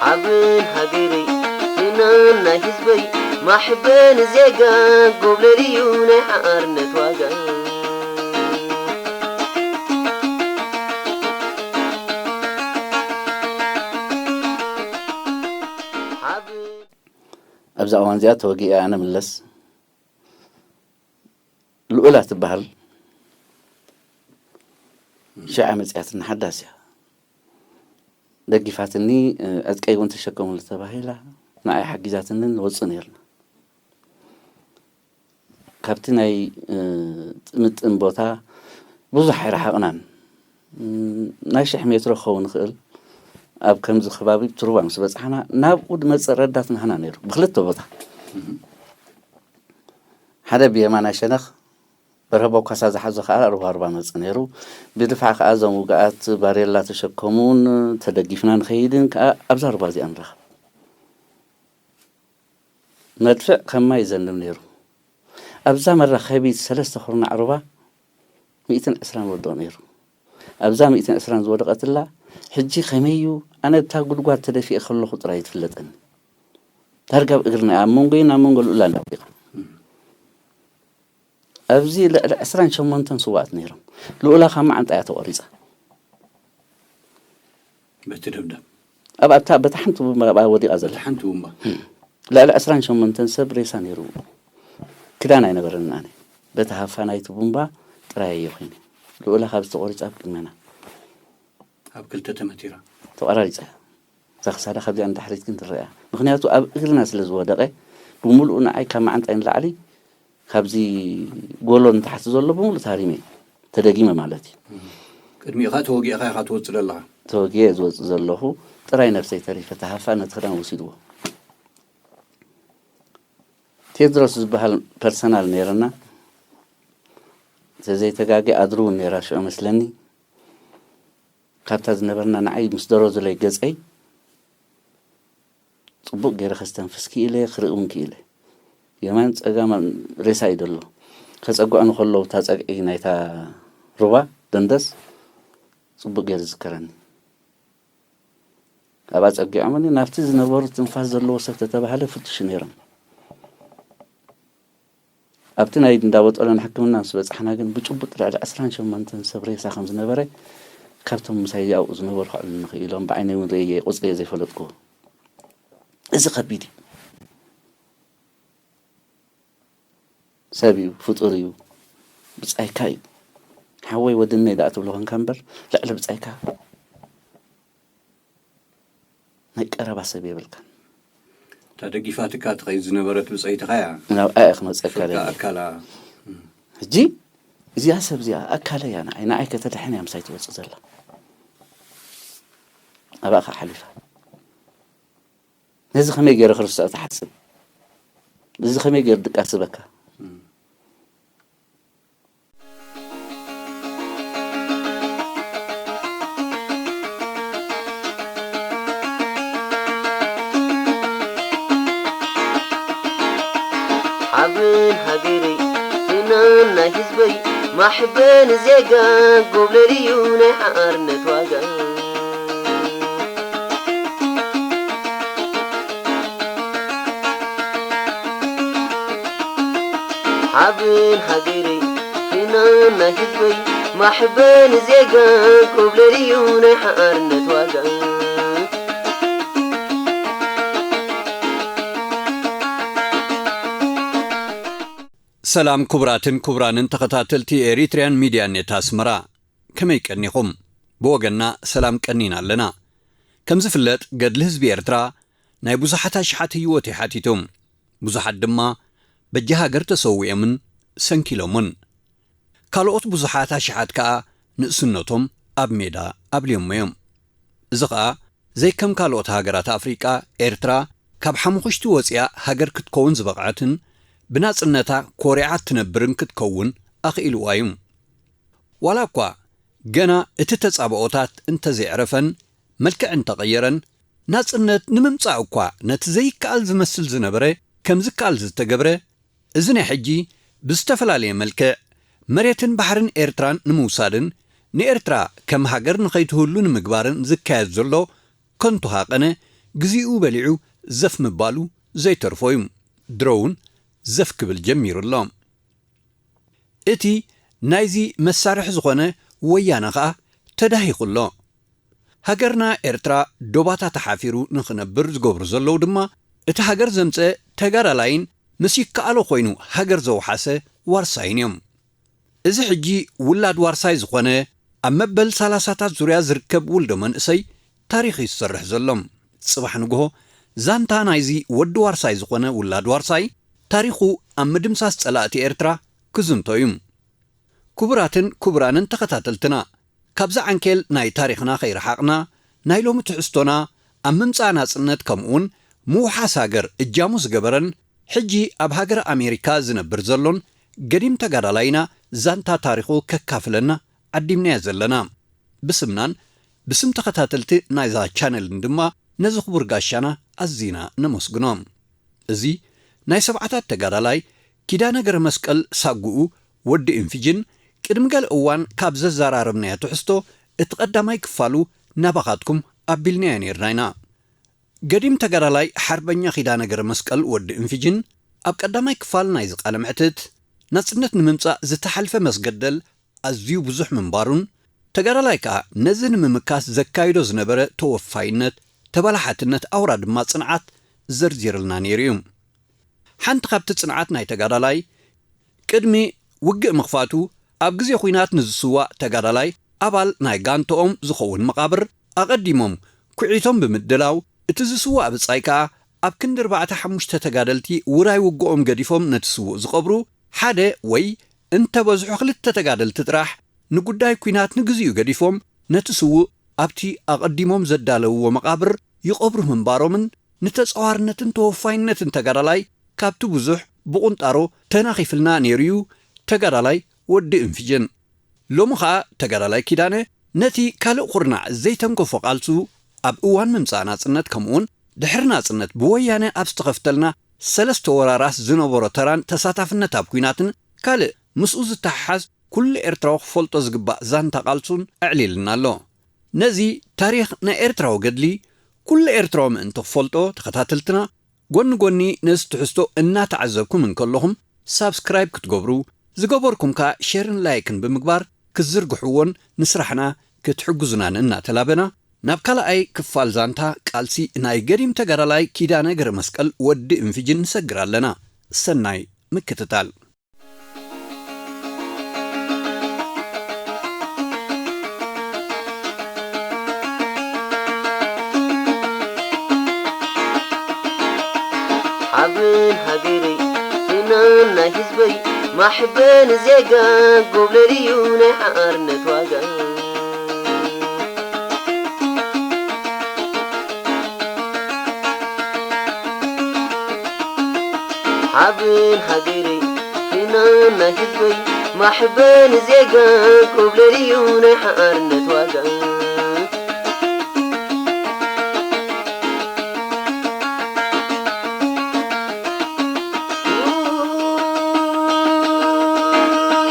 ሓብን ሃገረይ፣ ፍናን ናይ ህዝበይ፣ ማሕበን ዜጋ፣ ጎብለል እዩ ናይ ሓርነት ዋጋ። ሓብን ኣብዛ እዋን እዚኣ ተወጊአ ኣነ ምለስ ልኡላ ትበሃል ሽዓ መፅያትና ሓዳስ እያ። ደጊፋትኒ፣ ዕጥቀይ እውን ተሸከሙሉ ተባሂላ ንዓይ ሓጊዛትኒ ንወፅእ ነይርና። ካብቲ ናይ ጥምጥም ቦታ ብዙሕ ኣይረሓቕናን። ናይ ሽሕ ሜትሮ ክኸውን ይኽእል። ኣብ ከምዚ ከባቢ ትሩባ ምስ በፃሕና ናብኡ ድመፅእ ረዳት ናህና ነይሩ ብክልተ ቦታ። ሓደ ብየማናይ ሸነኽ በርሀ ቦኳሳ ዝሓዞ ከዓ ሩባ ሩባ መጽእ ነይሩ። ብድፋዕ ከዓ እዞም ውግኣት ባሬላ ተሸከሙን ተደጊፍና ንኸይድን ከዓ ኣብዛ ሩባ እዚኣ ንረኸብ። መድፍዕ ከም ማይ ይዘንብ ነይሩ። ኣብዛ መራኸቢት ሰለስተ ኩርናዕ ሩባ ሚእትን ዕስራን ወድቕ ነይሩ። ኣብዛ ሚእትን ዕስራን ዝወደቐትላ ሕጂ ከመይ እዩ ኣነ እታ ጉድጓድ ተደፊኤ ከለኹ ጥራይ ትፍለጠኒ። ዳርጋ ኣብ እግርና ኣብ መንጎይን ኣብ መንጎ ልኡላን ኣውዲቓ። ኣብዚ ልዕሊ ዕስራን ሸሞንተን ስዋኣት ነይሮም። ልኡላ ካብ መዓንጣ እያ ተቖሪፃ። በቲ ደብዳብ ኣብ ኣብታ በታ ሓንቲ ቡምባ ኣብኣ ወዲቓ ዘላ። በቲ ሓንቲ ቡምባ ልዕሊ ዕስራን ሸሞንተን ሰብ ሬሳ ነይሩ። ክዳን ኣይነበረንን ኣነ። በቲ ሃፋ ናይቲ ቡምባ ጥራይ እየ ኮይነ። ልኡላ ካብ ዝተቖሪፃ ኣብ ቅድመና ኣብ ክልተ ተመቲራ። ተቆራሪፃ እያ። እዛ ክሳዳ ካብዚኣ ንድሕሪት ግን ትረኣ። ምክንያቱ ኣብ እግርና ስለ ዝወደቐ ብምሉኡ ንዓይ ካብ መዓንጣይ ንላዕሊ ካብዚ ጎሎ ንታሕቲ ዘሎ ብምሉእ ታሪመ ተደጊመ ማለት እዩ። ቅድሚኡ ከዓ ተወጊእካ ኢካ ትወፅእ ዘለካ። ተወጊኤ ዝወፅእ ዘለኹ ጥራይ ነብሰይ ተሪፈ ተሃፋ ነቲ ክዳን ወሲድዎ። ቴድሮስ ዝበሃል ፐርሰናል ነይረና ተዘይተጋጌ ኣድሩ እውን ነይራ ሽዑ መስለኒ። ካብታ ዝነበርና ንዓይ ምስ ደረዙለይ ገፀይ ፅቡቅ ገይረ ከስተንፍስ ክኢለ ክርኢ እውን ክኢለ። የማን ፀጋም ሬሳ እዩ ዘሎ። ከፀግዑ ንከለዉ እታ ፀግዒ ናይታ ሩባ ደንደስ ፅቡቅ ገይሩ ዝዝከረኒ። ኣብኣ ፀጊዖምኒ ናብቲ ዝነበሩ ትንፋስ ዘለዎ ሰብ ተተባህለ ፍትሹ ነይሮም። ኣብቲ ናይ እንዳቦጦሎን ሕክምና ምስ በፃሕና ግን ብጭቡጥ ልዕሊ ዕስራን ሸሞንተን ሰብ ሬሳ ከም ዝነበረ ካብቶም ምሳይ ኣብኡ ዝነበሩ ክዕልሉ ንኽኢሎም ብዓይነይ እውን ርእየ ቁፅሪ እየ ዘይፈለጥኩዎ። እዚ ከቢድ እዩ። ሰብ እዩ፣ ፍጡር እዩ፣ ብፃይካ እዩ። ሓወይ ወድነይ ደኣ ትብሎ ኮንካ እምበር ልዕሊ ብፃይካ ናይ ቀረባ ሰብ የብልካን። እታ ደጊፋትካ ትኸይድ ዝነበረት ብፀይትኻ እያ። ናብኣ እየ ክመፀካ ደልየ። ኣካላ ሕጂ እዚኣ ሰብ እዚኣ ኣካለ እያ ንዓይ ንዓይ ከተድሕን እያ ምሳይ ትወፅእ ዘላ። ኣብኣ ከዓ ሓሊፋ ነዚ ከመይ ገይረ ክርስዖ ትሓስብ? እዚ ከመይ ገይሩ ድቃስ ዝበካ? ሓብን ሃገረይ ፍናን ናይ ህዝበይ ማሕበን ዜጋ ጎብለል እዩ ናይ ሓርነት ዋጋ። ሓብን ሃገረይ ፍናን ናይ ህዝበይ ማሕበን ዜጋ ጎብለል እዩ ናይ ሓርነት ዋጋ። ሰላም ክቡራትን ክቡራንን ተኸታተልቲ ኤሪትሪያን ሚድያ ኔት ኣስመራ፣ ከመይ ቀኒኹም? ብወገንና ሰላም ቀኒና ኣለና። ከም ዝፍለጥ ገድሊ ህዝቢ ኤርትራ ናይ ብዙሓት ኣሽሓት ህይወት እዩ ሓቲቱ። ብዙሓት ድማ በጃ ሃገር ተሰዊኦምን ሰንኪሎምን። ካልኦት ብዙሓት ኣሽሓት ከኣ ንእስነቶም ኣብ ሜዳ ኣብልዮሞ እዮም። እዚ ኸኣ ዘይከም ካልኦት ሃገራት ኣፍሪቃ፣ ኤርትራ ካብ ሓሙኽሽቲ ወጺኣ ሃገር ክትከውን ዝበቕዐትን ብናጽነታ ኮሪዓ እትነብርን ክትከውን ኣኽኢልዋ እዩ። ዋላ እኳ ገና እቲ ተጻብኦታት እንተዘይዕረፈን መልክዕ እንተቐየረን፣ ናጽነት ንምምጻእ እኳ ነቲ ዘይከኣል ዝመስል ዝነበረ ከም ዝከኣል ዝተገብረ፣ እዚ ናይ ሕጂ ብዝተፈላለየ መልክዕ መሬትን ባሕርን ኤርትራን ንምውሳድን ንኤርትራ ከም ሃገር ንኸይትህሉ ንምግባርን ዝካየድ ዘሎ ከንቱ ሃቐነ፣ ግዜኡ በሊዑ ዘፍ ምባሉ ዘይተርፎ እዩ። ድሮ እውን ዘፍ ክብል ጀሚሩ ኣሎ። እቲ ናይዚ መሳርሒ ዝኾነ ወያነ ኸኣ ተዳሂኹ ኣሎ። ሃገርና ኤርትራ ዶባታ ተሓፊሩ ንኽነብር ዝገብሩ ዘለዉ ድማ፣ እቲ ሃገር ዘምጸ ተጋዳላይን ምስ ይከኣሎ ኮይኑ ሃገር ዘውሓሰ ዋርሳይን እዮም። እዚ ሕጂ ውላድ ዋርሳይ ዝኾነ፣ ኣብ መበል ሰላሳታት ዙርያ ዝርከብ ውልዶ መንእሰይ ታሪኽ እዩ ዝሰርሕ ዘሎ። ጽባሕ ንግሆ ዛንታ ናይዚ ወዲ ዋርሳይ ዝኾነ ውላድ ዋርሳይ ታሪኹ ኣብ ምድምሳስ ጸላእቲ ኤርትራ ክዝንቶ እዩ። ክቡራትን ክቡራንን ተኸታተልትና፣ ካብዚ ዓንኬል ናይ ታሪኽና ከይረሓቕና፣ ናይ ሎሚ ትሕዝቶና ኣብ ምምጻእ ናጽነት ከምኡውን ምውሓስ ሃገር እጃሙ ዝገበረን ሕጂ ኣብ ሃገረ ኣሜሪካ ዝነብር ዘሎን ገዲም ተጋዳላይና ዛንታ ታሪኹ ከካፍለና ዓዲምናዮ ዘለና። ብስምናን ብስም ተኸታተልቲ ናይዛ ቻነልን ድማ ነዚ ክቡር ጋሻና ኣዚና ነመስግኖ። እዚ ናይ ሰብዓታት ተጋዳላይ ኪዳነ ገረመስቀል ሳጉኡ ወዲ እንፍጅን ቅድሚ ገለ እዋን ካብ ዘዘራረብናዮ ትሕዝቶ እቲ ቀዳማይ ክፋሉ ናባኻትኩም ኣቢልናዮ ኔርና ኢና። ገዲም ተጋዳላይ ሓርበኛ ኪዳነ ገረመስቀል ወዲ እንፍጅን ኣብ ቀዳማይ ክፋል ናይዚ ቃለ መሕትት ናጽነት ንምምጻእ ዝተሓልፈ መስገደል ኣዝዩ ብዙሕ ምንባሩን፣ ተጋዳላይ ከኣ ነዚ ንምምካት ዘካይዶ ዝነበረ ተወፋይነት፣ ተበላሓትነት፣ ኣውራ ድማ ጽንዓት ዘርዚርልና ነይሩ እዩ። ሓንቲ ካብቲ ጽንዓት ናይ ተጋዳላይ፣ ቅድሚ ውግእ ምኽፋቱ ኣብ ግዜ ኹናት ንዝስዋእ ተጋዳላይ ኣባል ናይ ጋንትኦም ዝኸውን መቓብር ኣቐዲሞም ኩዒቶም ብምድላው፣ እቲ ዝስዋእ ብጻይ ከኣ ኣብ ክንዲ ኣርባዕተ ሓሙሽተ ተጋደልቲ ውራይ ውግኦም ገዲፎም ነቲ ስዉእ ዝቐብሩ፣ ሓደ ወይ እንተበዝሑ ክልተ ተጋደልቲ ጥራሕ ንጉዳይ ኲናት ንግዚኡ ገዲፎም ነቲ ስዉእ ኣብቲ ኣቐዲሞም ዘዳለውዎ መቓብር ይቐብሩ ምንባሮምን ንተጻዋርነትን ተወፋይነትን ተጋዳላይ ካብቲ ብዙሕ ብቑንጣሮ ተናኺፍልና ነይሩ እዩ ተጋዳላይ ወዲ እንፍጅን። ሎሚ ኸኣ ተጋዳላይ ኪዳነ ነቲ ካልእ ኹርናዕ ዘይተንከፎ ቃልሱ ኣብ እዋን ምምጻእ ናጽነት ከምኡውን ድሕሪ ናጽነት ብወያነ ኣብ ዝተኸፍተልና ሰለስተ ወራራት ዝነበሮ ተራን ተሳታፍነት ኣብ ኲናትን ካልእ ምስኡ ዝተሓሓዝ ኩሉ ኤርትራዊ ክፈልጦ ዝግባእ ዛንታ ቃልሱን ኣዕሊልና ኣሎ። ነዚ ታሪኽ ናይ ኤርትራዊ ገድሊ ኩሉ ኤርትራዊ ምእንቲ ክፈልጦ ተኸታተልትና ጎኒ ጎኒ ነዚ ትሕዝቶ እናተዓዘብኩም እንከለኹም ሳብስክራይብ ክትገብሩ፣ ዝገበርኩም ከኣ ሼርን ላይክን ብምግባር ክትዝርግሕዎን ንስራሕና ክትሕግዙናን እናተላበና ናብ ካልኣይ ክፋል ዛንታ ቃልሲ ናይ ገዲም ተጋዳላይ ኪዳነ ገረመስቀል ወዲ እንፍጅን ንሰግር ኣለና። ሰናይ ምክትታል። ሓበን ሃገረይ፣ ፍናን ናይ ህዝበይ፣ ማሕበን ዜጋ፣ ጎብለል እዩ ናይ ሓርነት ዋጋ። ሓበን ሃገረይ፣ ፍናን ናይ ህዝበይ፣ ማሕበን ዜጋ፣ ጎብለል እዩ ናይ ሓርነት ዋጋ።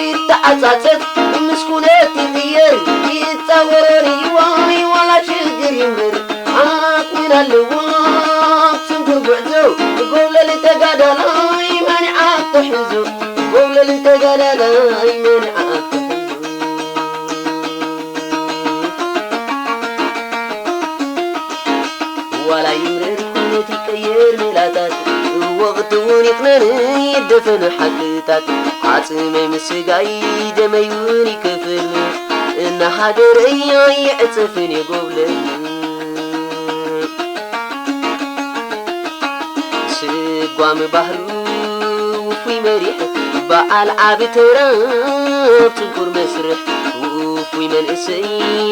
ይተዓጻጸፍ ምስ ኩነት ይቕየር፣ ይጻወር ይዋይ ዋላ ሽግር ይምረር፣ ዓቕሚ ኣለዎ ስንኩር ጉዕዞ፣ ጎብለል ተጋዳላይ መን ይዓቶ ሒዙ፣ ጎብለል ተጋዳላይ መን ይዓቶ ሒዙ። ዋላ ይምረር ኩነት ይቀየር ሜላታት፣ ወቕቲ እውን ይቕነን ይደፈን ሓቅታት፣ ዓጽመይ ምስ ስጋይ ደመይ እውን ይከፍል፣ እና ሃገረይ ኣይዕጸፍን የጎብለል። ስጓሚ ባህሩ ውፉይ መሪሕ፣ በዓል ዓቢ ተራ ኣብ ጽንኩር መስርሕ፣ ውፉይ መንእሰይ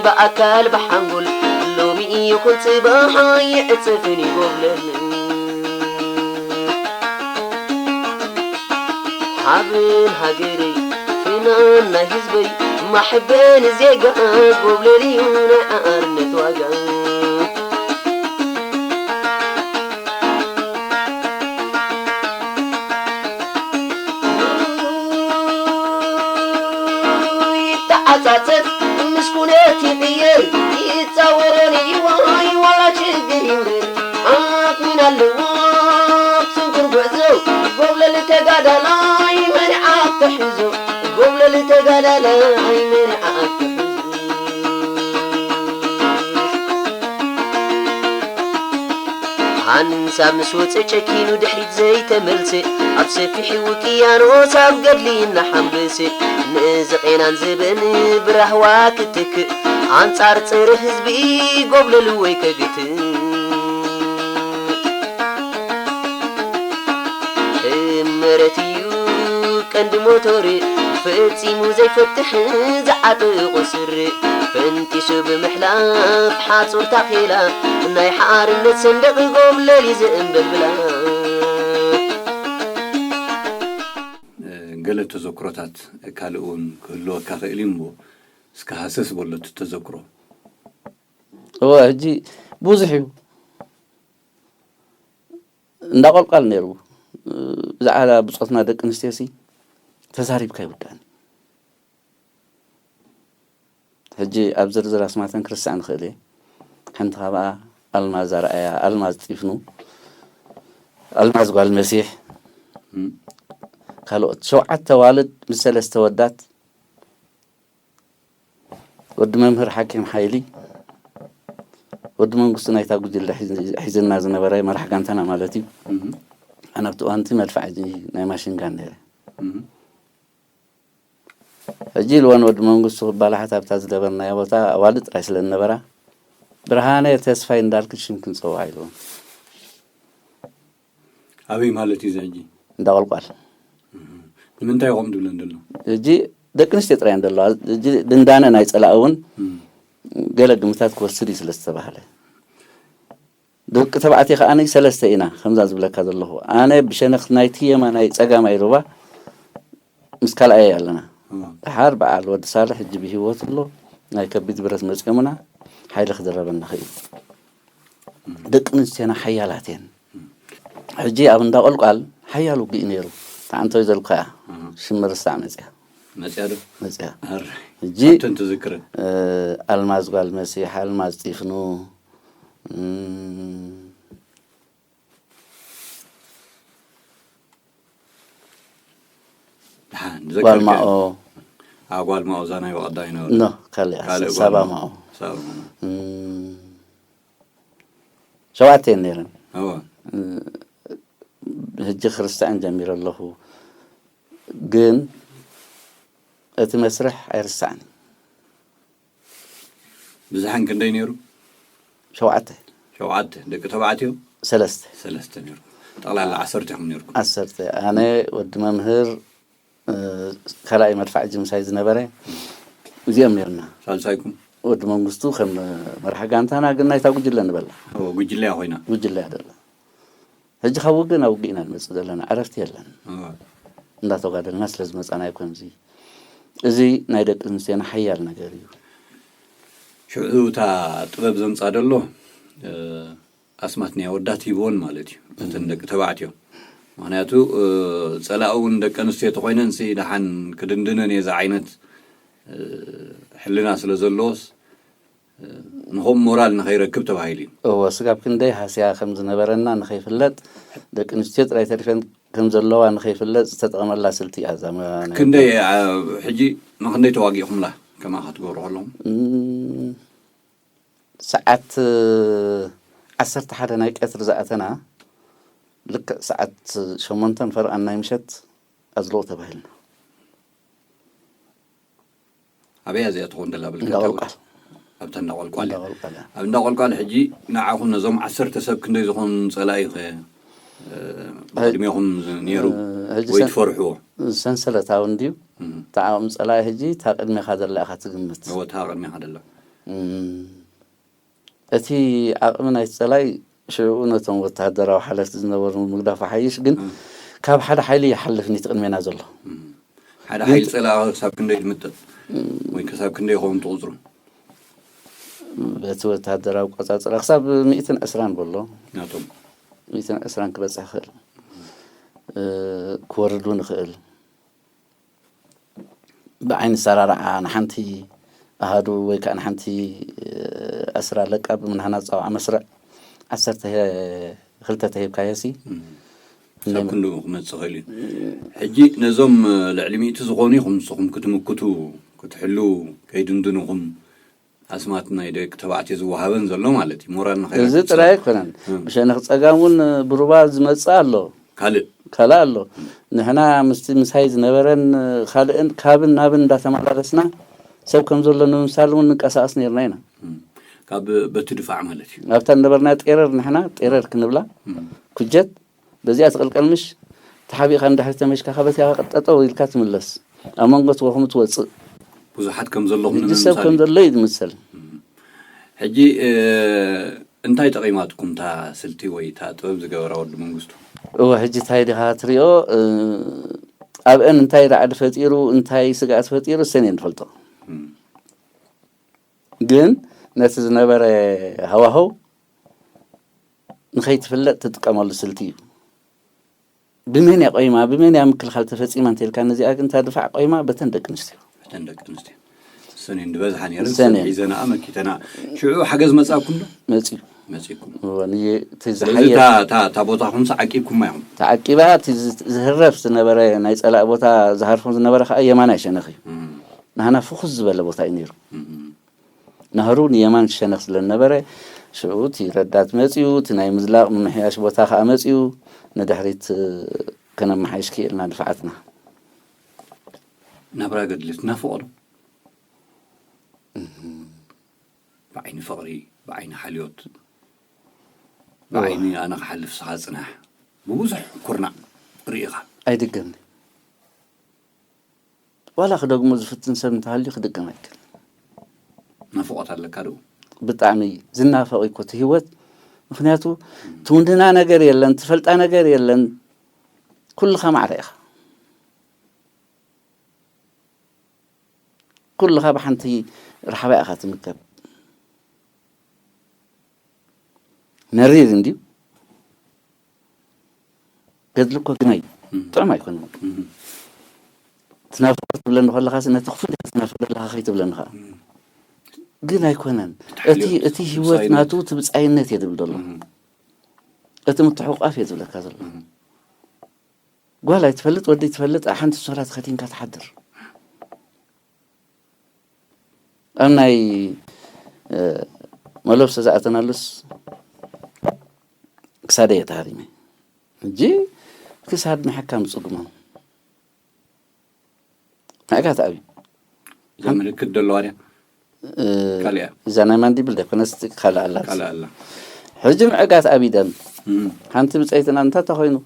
ብኣካል ብሓንጎል፣ ሎሚ ይኹን ጽባሕ ኣይዕጸፍን ይጎብለል። ሓበን ሃገረይ፣ ፍናን ናይ ህዝበይ፣ ማሕበን ዜጋ፣ ጎብለል እዩ ናይ ኣርነት ዋጋ። ይተዓጻጸፍ ምስ ኩነት ይቕየር፣ ይጻወሮን ይዋይ ዋላ ችግር ይምረር። ዓቕሚን ኣለዎ ስንኩር ጉዕዞ፣ ጎብለል ተጋዳላይ መሪዓት ተሒዞ፣ ጎብለል ተጋዳላይ መሪዓት ተሒዞ። ሓንሳብ ምስ ወጸ ጨኪኑ ድሕሪት ዘይተመልሰ፣ ኣብ ሰፊሕ ውቅያኖስ ኣብ ገድሊ እናሓንበሰ፣ ንእዚ ቄናን ዘበን ብራህዋ ክትክእ፣ ኣንጻር ጸረ ህዝቢ ጎብለል ወይ ከግትእ። ሕመረት እዩ ቀንዲ ሞቶር፣ ፈጺሙ ዘይፈትሕ ዝዓጠቖ ስር፣ ፈንጢሱ ብምሕላፍ ሓጹር ታኼላ፣ ናይ ሓርነት ሰንደቕ ጎብለል እዩ ዘንበልብላ። ገለ ተዘክሮታት ካልእ እውን ክህልወካ ክእል እዩ እሞ፣ እስከ ሃሰስ በሎ እቲ ተዘክሮ። እወ፣ ሕጂ ብዙሕ እዩ። እንዳ ቆልቋል ነይሩ። ብዛዕባ ብጾትና ደቂ ኣንስትዮ ሲ ተዛሪብካ ይውዳእን። ሕጂ ኣብ ዝርዝር ኣስማተን ክርስዕ ንኽእል እየ። ሓንቲ ካብኣ ኣልማዝ ኣርኣያ፣ ኣልማዝ ጢፍኑ፣ ኣልማዝ ጓል መሲሕ፣ እም። ካልኦት ሸውዓተ ኣዋልድ ምስ ሰለስተ ወዳት፣ ወዲ መምህር ሓኪም ሓይሊ፣ ወዲ መንግስቱ ናይታ ጉጅለ ሒዝ-፣ ሒዝና ዝነበረ መራሕ ጋንታና ማለት እዩ። እም። ኣነ ኣብቲ እዋንቲ መድፍዕ ናይ ማሽን ጋን ነይረ። እም። ሕጂ ኢልወን ወዲ መንግስቱ ክባላሓት ኣብታ ዝገበርናዮ ቦታ ኣዋልድ ጥራይ ስለ ዝነበራ፣ ብርሃነ ተስፋይ እንዳልክን ሽምክን ጸውዓ ኢልወን። ኣበይ ማለት እዩ እዚ ሕጂ? እንዳ ቆልቋል። እህ። ንምንታይ ከምኡ ትብለን ዘሎ? ሕጂ ደቂ ኣንስትዮ ጥራይ እየን ዘለዋ። ሕጂ ድንዳነ ናይ ጸላኢ እውን እም። ገለ ግምታት ክወስድ እዩ ስለ ዝተባህለ። ደቂ ተባዕትዮ ከኣ ሰለስተ ኢና፣ ከምዛ ዝብለካ ዘለኹ። ኣነ ብሸነኽ ናይቲ የማናይ ጸጋማይ ሩባ ምስ ካልኣየይ ኣለና። እም። ደሓር በዓል ወዲ ሳልሕ ሕጂ ብህይወት ኣሎ። ናይ ከቢድ ብረት መጺኦምና፣ ሓይሊ ክድረበና ክኢሉ። እም። ደቂ ኣንስትዮና ሓያላት እየን። እም። ሕጂ ኣብ እንዳ ቆልቋል ሓያል ውግእ ነይሩ። ተዓንቶይ ዘልኩያ እም። ሽም ምርሳዕ መጽያ። መጽያ ዶ? መጽያ። ኣረ፣ ሕጂ ኣብተን ትዝክረን። እ፣ ኣልማዝ ጓል መሲሕ፣ ኣልማዝ ጢፍኑ፣ እም፣ ደሓን፣ ጓል ዝዘከርከ። ማኦ። ኣ፣ ጓል ማኦ እዛ ናይ ብቐዳይ ነበረ። ኖ፣ ካልእ ካልእ ጓል ሳባ ማኦ። ማኦ። ሳባ ማኦ። እም፣ ሸውዓተ እየን ነይረን። እወ። እ፣ ሕጂ ክርስትዐን ጀሚረ ኣለኹ። ግን እቲ መስርሕ ኣይርስዕን። ብዝሓን ክንደይ ነይሩ? ሸውዓተ። ሸውዓተ። ደቂ ተባዕትዮ? ሰለስተ። ሰለስተ ነይሩ። ጠቕላላ ዓሰርተ ኢኹም ነይርኩም። ዓሰርተ። ኣነ፣ ወዲ መምህር፣ እ፣ ካልኣይ መድፋዕ ጅምሳይ ዝነበረ፣ እዚኦም ነይርና። ሳልሳይኩም? ወዲ መንግስቱ ከም መራሒ ጋንታና፣ ግን ናይታ ጉጅለ ንበላ። ኦ፣ ጉጅለያ ኮይና። ጉጅለያ ደላ። ሕጂ ካብ ውግእ ናብ ውግእ ኢና ንመጽእ ዘለና፣ ዕረፍቲ የለን። እወ። እንዳተጓደልና ስለ ዝመጻና ኣይኮን እዚ። እዚ ናይ ደቂ ኣንስትዮና ሓያል ነገር እዩ። ሽዑ እታ ጥበብ ዘምጻ ደሎ፣ እ፣ ኣስማት ናይ ኣወዳት ሂብወን ማለት እዩ። እተን እም። ደቂ ተባዕትዮ። ምኽንያቱ፣ እ፣ ጸላኢ እውን ደቂ ኣንስትዮ ተኾይነንሲ ደሓን ክድንድነን እየ፣ እዛ ዓይነት፣ እ፣ ሕልና ስለ ዘለዎስ፣ ንኸም ሞራል ንኸይረክብ ተባሂሉ እዩ። እወ፣ ስጋብ ክንደይ ሃስያ ከም ዝነበረና ንኸይፍለጥ፣ ደቂ ኣንስትዮ ጥራይ ተሪፈን ከም ዘለዋ ንኸይፍለጥ ዝተጠቐመላ ስልቲ እያ እዛ መ-፣ ናይ ክንደይ፣ አ፣ ሕጂ ንኽንደይ ተዋጊእኹምላ ከማኻ ትገብሩ ከለኹም? እም፣ ሰዓት ዓሰርተ ሓደ ናይ ቀትሪ ዝኣተና፣ ልክዕ ሰዓት ሸሞንተን ፈርቓን ናይ ምሸት ኣዝለቑ ተባሂልና። ኣበይ እያ እዚኣ ትኾን ደላ ብልካ እንዳ ጫወት? ቆልቋል። ኣብታ እንዳ ቆልቋል እያ። እንዳ ቆልቋል እያ። ኣብ እንዳ ቆልቋል ሕጂ ንዓኹም ነዞም ዓሰርተ ሰብ ክንደይ ዝኾኑ ጸላኢ ኸ፣ እ፣ ኣይ፣ ቅድሜኹም ዝ-፣ ነይሩ እ፣ ሕጂ ወይ ሰን-፣ ትፈርሕዎ? ሰንሰለታዊ እንድዩ። እም። እታ ዓቕሚ ጸላኢ ሕጂ እታ ቅድሜኻ ዘላ ኢኻ ትግምት። እወ፣ እታ ቅድሜኻ ዘላ። እም። እቲ ዓቕሚ ናይቲ ጸላኢ ሽዑ ነቶም ወተሃደራዊ ሓለፍቲ ዝነበሩ ምግዳፉ ሓይሽ፣ ግን ካብ ሓደ ሓይሊ ይሓልፍ ንቲ ቅድሜና ዘሎ። ሓደ ሓይሊ ጸላኢ ክሳብ ክንደይ ዝምጥጥ ወይ ክሳብ ክንደይ ይኸውን ትቑጽሩ? በቲ ወተሃደራዊ ቆጻጽራ ክሳብ ሚእትን ዕስራን በሎ ናቶም ሚእትን ዕስራን ክበጽሕ ይኽእል፣ ክወርድ እውን ይኽእል። ብዓይኒ ኣሰራርዓ ንሓንቲ ኣሃዱ ወይ ከዓ ንሓንቲ ዕስራ ለቃ ብምንሃና ዝፀውዓ መስርዕ ዓሰርተ ክልተ ተሂብካዮ ሲ ሳብ ክንድኡ ክመፅእ ኽእል እዩ። ሕጂ ነዞም ልዕሊ ሚእቲ ዝኾኑ ኢኹም ንስኹም ክትምክቱ ክትሕሉ ከይድንድንኹም ኣስማት ናይ ደቂ ተባዕትዮ ዝወሃበን ዘሎ ማለት እዩ። ሞራል ንኸይረክብ እዚ ጥራይ ኣይኮነን። ብሸነኽ ፀጋም እውን ብሩባ ዝመፅእ ኣሎ፣ ካልእ ካልእ ኣሎ። ንሕና ምስቲ ምሳይ ዝነበረን ካልእን ካብን ናብን እንዳተመላለስና ሰብ ከም ዘሎ ንምምሳል እውን ንንቀሳቐስ ነርና ኢና። ካብ በቲ ድፋዕ ማለት እዩ። ኣብታ ዝነበርና ጤረር ንሕና ጤረር ክንብላ ኩጀት በዚኣ ትቕልቀል ምሽ ተሓቢእካ ንድሕሪ ተመሽካ ከበቲካ ቀጠጠው ኢልካ ትምለስ ኣብ መንጎ ትወኹም ትወፅእ ብዙሓት ከም ዘለኹም ሕጂ ሰብ ከም ዘሎ እዩ ዝምሰል። ሕጂ እንታይ ጠቒማትኩም እታ ስልቲ ወይ እታ ጥበብ ዝገበራ ወዲ መንግስቱ? እወ ሕጂ እንታይ ዲኻ ትሪኦ ኣብአን እንታይ ራዕዲ ፈጢሩ እንታይ ስግኣት ፈጢሩ እሰን እየን ዝፈልጦ። ግን ነቲ ዝነበረ ሃዋህው ንኸይትፍለጥ ትጥቀመሉ ስልቲ እዩ። ብመን እያ ቆይማ ብመን እያ ምክልኻል ተፈፂማ እንተልካ ነዚኣ ግን እታ ድፋዕ ቆይማ በተን ደቂ ኣንስትዮ እተን ደቂ ኣንስትዮ እሰን እየን ዝበዝሓ ነይረን። እሰን እየን። ሒዘናኣ መኪተና ሽዑ ሓገዝ መፃኩም ዶ? መፂኡ መፂኩም መፂኩም እወ ንየ እቲ ስለዚ ዝሓየ እታ- እታ እታ ቦታኹም ሰዓቂብኩማ ኢኹም። ተዓቂባ እቲ ዝ- ዝህረፍ ዝነበረ ናይ ፀላእ ቦታ ዝሃርፎም ዝነበረ ከዓ የማናይ ሸነኽ እዩ። ናህና ፍኹስ ዝበለ ቦታ እዩ ነይሩ። ናህሩ ንየማን ሸነኽ ስለ ዝነበረ ሽዑ እቲ ረዳት መፅዩ እቲ ናይ ምዝላቕ ምምሕያሽ ቦታ ከዓ መፅዩ ንድሕሪት ከነመሓይሽ ክኢልና ድፍዓትና። ናብራ ገድሊ ትናፍቖ ዶ? ብዓይኒ ፍቕሪ ብዓይኒ ሓልዮት ብዓይኒ ኣነ ክሓልፍ ስኻ ፅናሕ ብብዙሕ ኩርናዕ ርኢኻ ኣይድገምን። ዋላ ክደግሞ ዝፍትን ሰብ እንተሃልዩ ክድገም ኣይክእል። ናፍቖት ኣለካ ዶ? ብጣዕሚ ዝናፈቕ እኮ እቲ ህይወት። ምክንያቱ ትውንድና ነገር የለን፣ ትፈልጣ ነገር የለን። ኩልኻ ማዕረ ኢኻ። ኩልኻ ብሓንቲ ራሕባ ኢኻ ትምከብ። መሪር እንድዩ ገድሊ እኮ ግናይ ጥዑም ኣይኮነን። ትናፍቆ ትብለኒ ከለኻ ነቲ ክፉእ ዲኻ ትናፍቅ ዘለኻ ከይትብለኒ ከዓ ግን ኣይኮነን። እቲ እቲ ህይወት ናቱ እቲ ብፃይነት እየ ዝብል ዘሎ። እቲ ምትሕቋፍ እየ ዝብለካ ዘሎ። ጓል ኣይትፈልጥ ወዲ ትፈልጥ ሓንቲ ሶላት ከቲንካ ትሓድር። ኣብ ናይ መለብሶ ዝኣተናሉስ ክሳደይ እየ ተሃሪመ። ሕጂ ክሳድ ንሓካም ዝፅጉሞም ንዕጋት ኣብዩ እዛ ምልክት ዘለዋ ድያ? ካልያ እዛ ናይ ማንዲብል ደኮነስ ካልእ ኣላ። ካልእ ኣላ። ሕጂ ምዕጋት ኣብዩ ደም ሓንቲ ብፀይትና እንታይ ተኮይኑ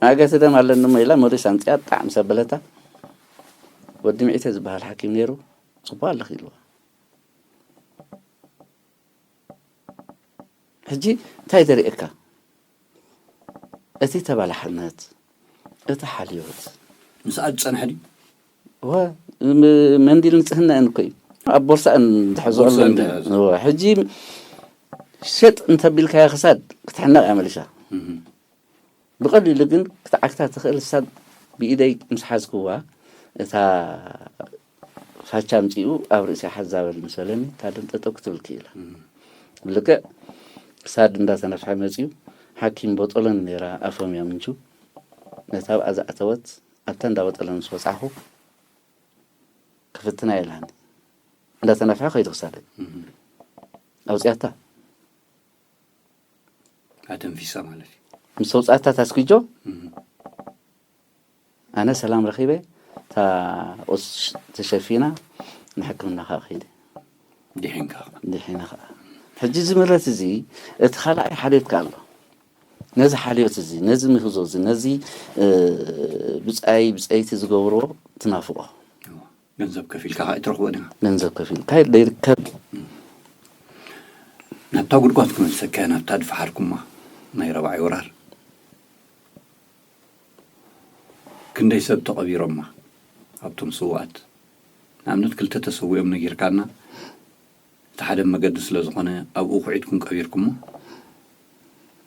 መዕገቲ ደም ኣለኒ እሞ ኢላ መሪስ ኣምፅኣ ጣዕ ምስ ኣበለታ ወዲ ምዒተ ዝበሃል ሓኪም ነይሩ። ፅቡቅ ኣለኺ ኢልዋ። ሕጂ እንታይ ደርእየካ እቲ ተባላሕነት እቲ ሓልዮት ምስኣ ዝፀንሐ ድዩ? ወ መንዲል ንፅህና እን እኮ እዩ ኣብ ቦርሳ እን ዝሕዝኦ ቦርሳ ኣሎ እን እንደ- ዝሕዝ። እወ፣ ሕጂ ሸጥ እንተቢልካዮ ክሳድ ክትሕነቕ እያ መሊሳ። ብቐሊሉ ግን ክትዓግታ ትኽእል ክሳድ ብኢደይ ምስ ሓዝክዋ እታ ፋቻ ኣምፂኡ ኣብ ርእሲ ሓዛበል ምስ በለኒ እታ ደም ጠጠው ክትብል ክኢላ። ልክዕ ክሳድ እንዳተነፍሐ መፂኡ ሓኪም ቦጦሎኒ ነይራ ኣፎም እያ ምንቹ ነታ ኣብኣ ዝኣተወት ኣብታ እንዳቦጠሎኒ ምስ በፃሕኹ ክፍትና ኢላኒ እንዳተነፍሐ ከይዱ ክሳደይ ኣውፅያታ ኣተንፊሳ ማለት እዩ። ምስ ኣውፅኣታ ታስኪጆ ኣነ ሰላም ረኺበ እታ ቁስ ተሸፊና ንሕክምና ከዓ ከይደ ድሒንካ ድሒነ ከዓ ሕጂ እዚ ምረት እዚ እቲ ካልኣይ ሓልዮትካ ኣሎ ነዚ ሓልዮት እዚ ነዚ ምህዞ እዚ ነዚ ብፃይ ብፀይቲ ዝገብርዎ ትናፍቆ ገንዘብ ከፊልካ ከዓ ትረኽቦ ዲኻ ገንዘብ ከፊልካ ዘይርከብ እዩ። ናብታ ጉድጓድ ክመልሰካ እየ፣ ናብታ ድፈሓርኩማ ናይ ረባዒ ወራር። ክንደይ ሰብ ተቐቢሮማ ኣብቶም ስውኣት? ንኣብነት ክልተ ተሰዊኦም ነጊርካና፣ እቲ ሓደ መገዲ ስለ ዝኾነ ኣብኡ ኩዒትኩም ቀቢርኩሞ፣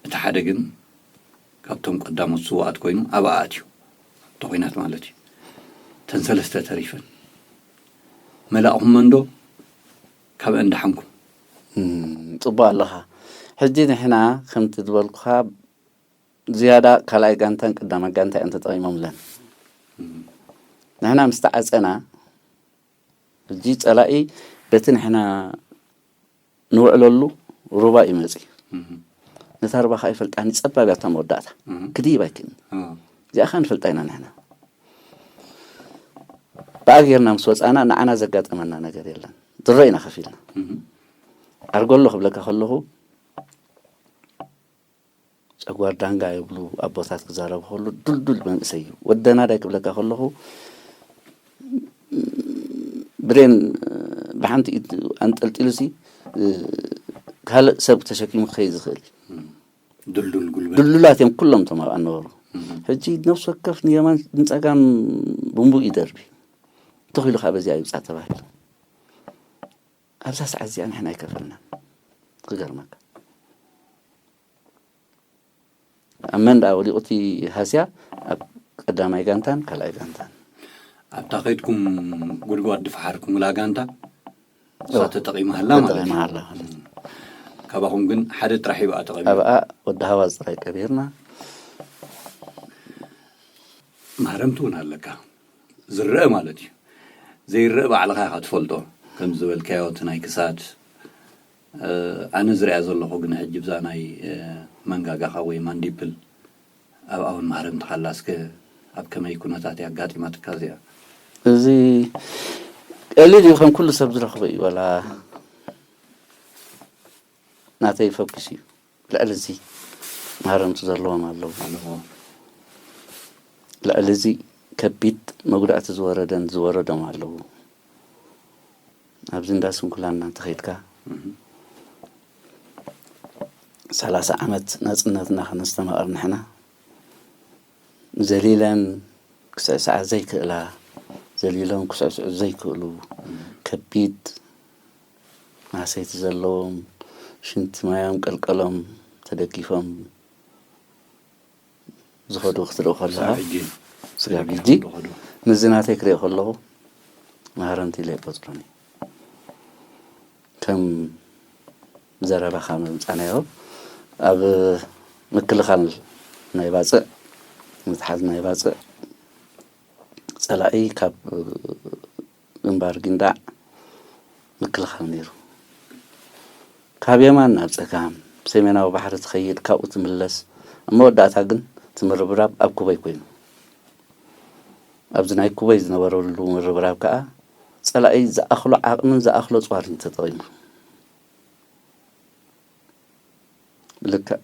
እቲ ሓደ ግን ካብቶም ቀዳሞት ስውኣት ኮይኑ ኣብኣ ኣትዩ፣ ኣብቲ ኹናት ማለት እዩ። እተን ሰለስተ ተሪፈን መላእኹመን ዶ? ካብአን ደሓንኩም? ጽቡቅ ኣለኻ። ሕጂ ንሕና ከምቲ ዝበልኩኻ ዝያዳ ካልኣይ ጋንታን ቀዳማይ ጋንታ እዮም ተጠቂሞምለን። ንሕና ምስ ተዓጸና ሕጂ ጸላኢ በቲ ንሕና ንውዕለሉ ሩባ እዩ መጺ። ነታ ሩባ ከዓ ይፈልጣኒ ጸባብ ያታ መወዳእታ ክድይብ ኣይክእልን። እዚኣ ከዓ ንፈልጣ ኢና ንሕና። ብኣ ጌርና ምስ ወፃና ንዓና ዘጋጠመና ነገር የለን። ድሮ ኢና ከፊልና። ኣርጎሎ ክብለካ ከለኹ ጨጓር ዳንጋ ይብሉ ኣቦታት ክዛረቡ ከሉ ዱልዱል መንእሰይ እዩ። ወደና ዳይ ክብለካ ከለኹ ብሬን ብሓንቲ ኢድ ኣንጠልጢሉ ሲ ካልእ ሰብ ተሸኪሙ ክኸይድ ዝኽእል እዩ። ድልዱል ጉልበት። ድሉላት እዮም ኩሎም እቶም ኣብኣ ነበሩ። ሕጂ ነፍሲ ወከፍ ንየማን ንፀጋም ብንቡእ ይደርቢ እንተኺሉ ከዓ በዚኣ ይውፃእ ተባሂሉ። ኣብዛ ሰዓት እዚኣ ንሕና ኣይከፈልናን። ክገርመካ ኣብ መን ደኣ ወዲቑ እቲ ሃስያ ኣብ ቀዳማይ ጋንታን ካልኣይ ጋንታን። ኣብታ ከይድኩም ጉድጓድ ድፈሓርኩምላ ጋንታ እሳ ተጠቒማሃላ ማለት እዩ። ተጠቒማሃላ ማለት እዩ። ካባኹም ግን ሓደ ጥራሕ እዩ ብኣ ተቐቢሩ። ኣብኣ ወዲ ሃዋዝ ጥራይ ቀቢርና። ማህረምቲ እውን ኣለካ ዝረአ ማለት እዩ። ዘይረአ ባዕልኻ ኢኻ ትፈልጦ። ከም ዝበልካዮ እቲ ናይ ክሳድ ኣነ ዝሪኣ ዘለኹ ግን ሕጂ ብዛ ናይ መንጋጋኻ ወይ ማንዲፕል ኣብኣ እውን ማህረምትኻ ኣላ። እስከ ኣብ ከመይ ኩነታት እያ ኣጋጢማትካ እዚኣ? እዚ ቀሊል እዩ፣ ከም ኩሉ ሰብ ዝረኽቦ እዩ። ዋላ ናተይ ፈኩስ እዩ። ልዕሊ እዚ ማህረምቲ ዘለዎም ኣለዉ። ኣለዎ። ልዕሊ እዚ ከቢድ መጉዳእቲ ዝወረደን ዝወረዶም ኣለዉ። ኣብዚ እንዳ ስንኩላና እንተኸይድካ ሰላሳ ዓመት ናፅነትና ከነስተማቕር ንሕና ዘሊለን ክስዕስዓ ዘይክእላ፣ ዘሊሎም ክስዕስዑ ዘይክእሉ ከቢድ ማህሰይቲ ዘለዎም ሽንቲ ማዮም ቀልቀሎም ተደጊፎም ዝኸዱ ክትርኢ ከለኻ ስጋብ ሕጂ ስጋብ ሕጂ ዝኸዱ። ምስዚ ናተይ ክሪኦ ከለኹ ማህረምቲ ኢለ ይቆፅሮም እዩ። ከም ዘረባኻ ምምፃናዮ ኣብ ምክልኻል ናይ ባፅዕ ምትሓዝ ናይ ባፅዕ ፀላኢ ካብ ግንባር ጊንዳዕ ምክልኻል ነይሩ። ካብ የማን ናብ ፀጋም ሰሜናዊ ባሕሪ ትኸይድ ካብኡ ትምለስ ኣብ መወዳእታ ግን እቲ ምርብራብ ኣብ ኩበይ ኮይኑ ኣብዚ ናይ ኩበይ ዝነበረሉ ምርብራብ ከዓ ፀላኢ ዝኣኽሎ ዓቕምን ዝኣኽሎ ፅዋርን ተጠቒሙ ብልክዕ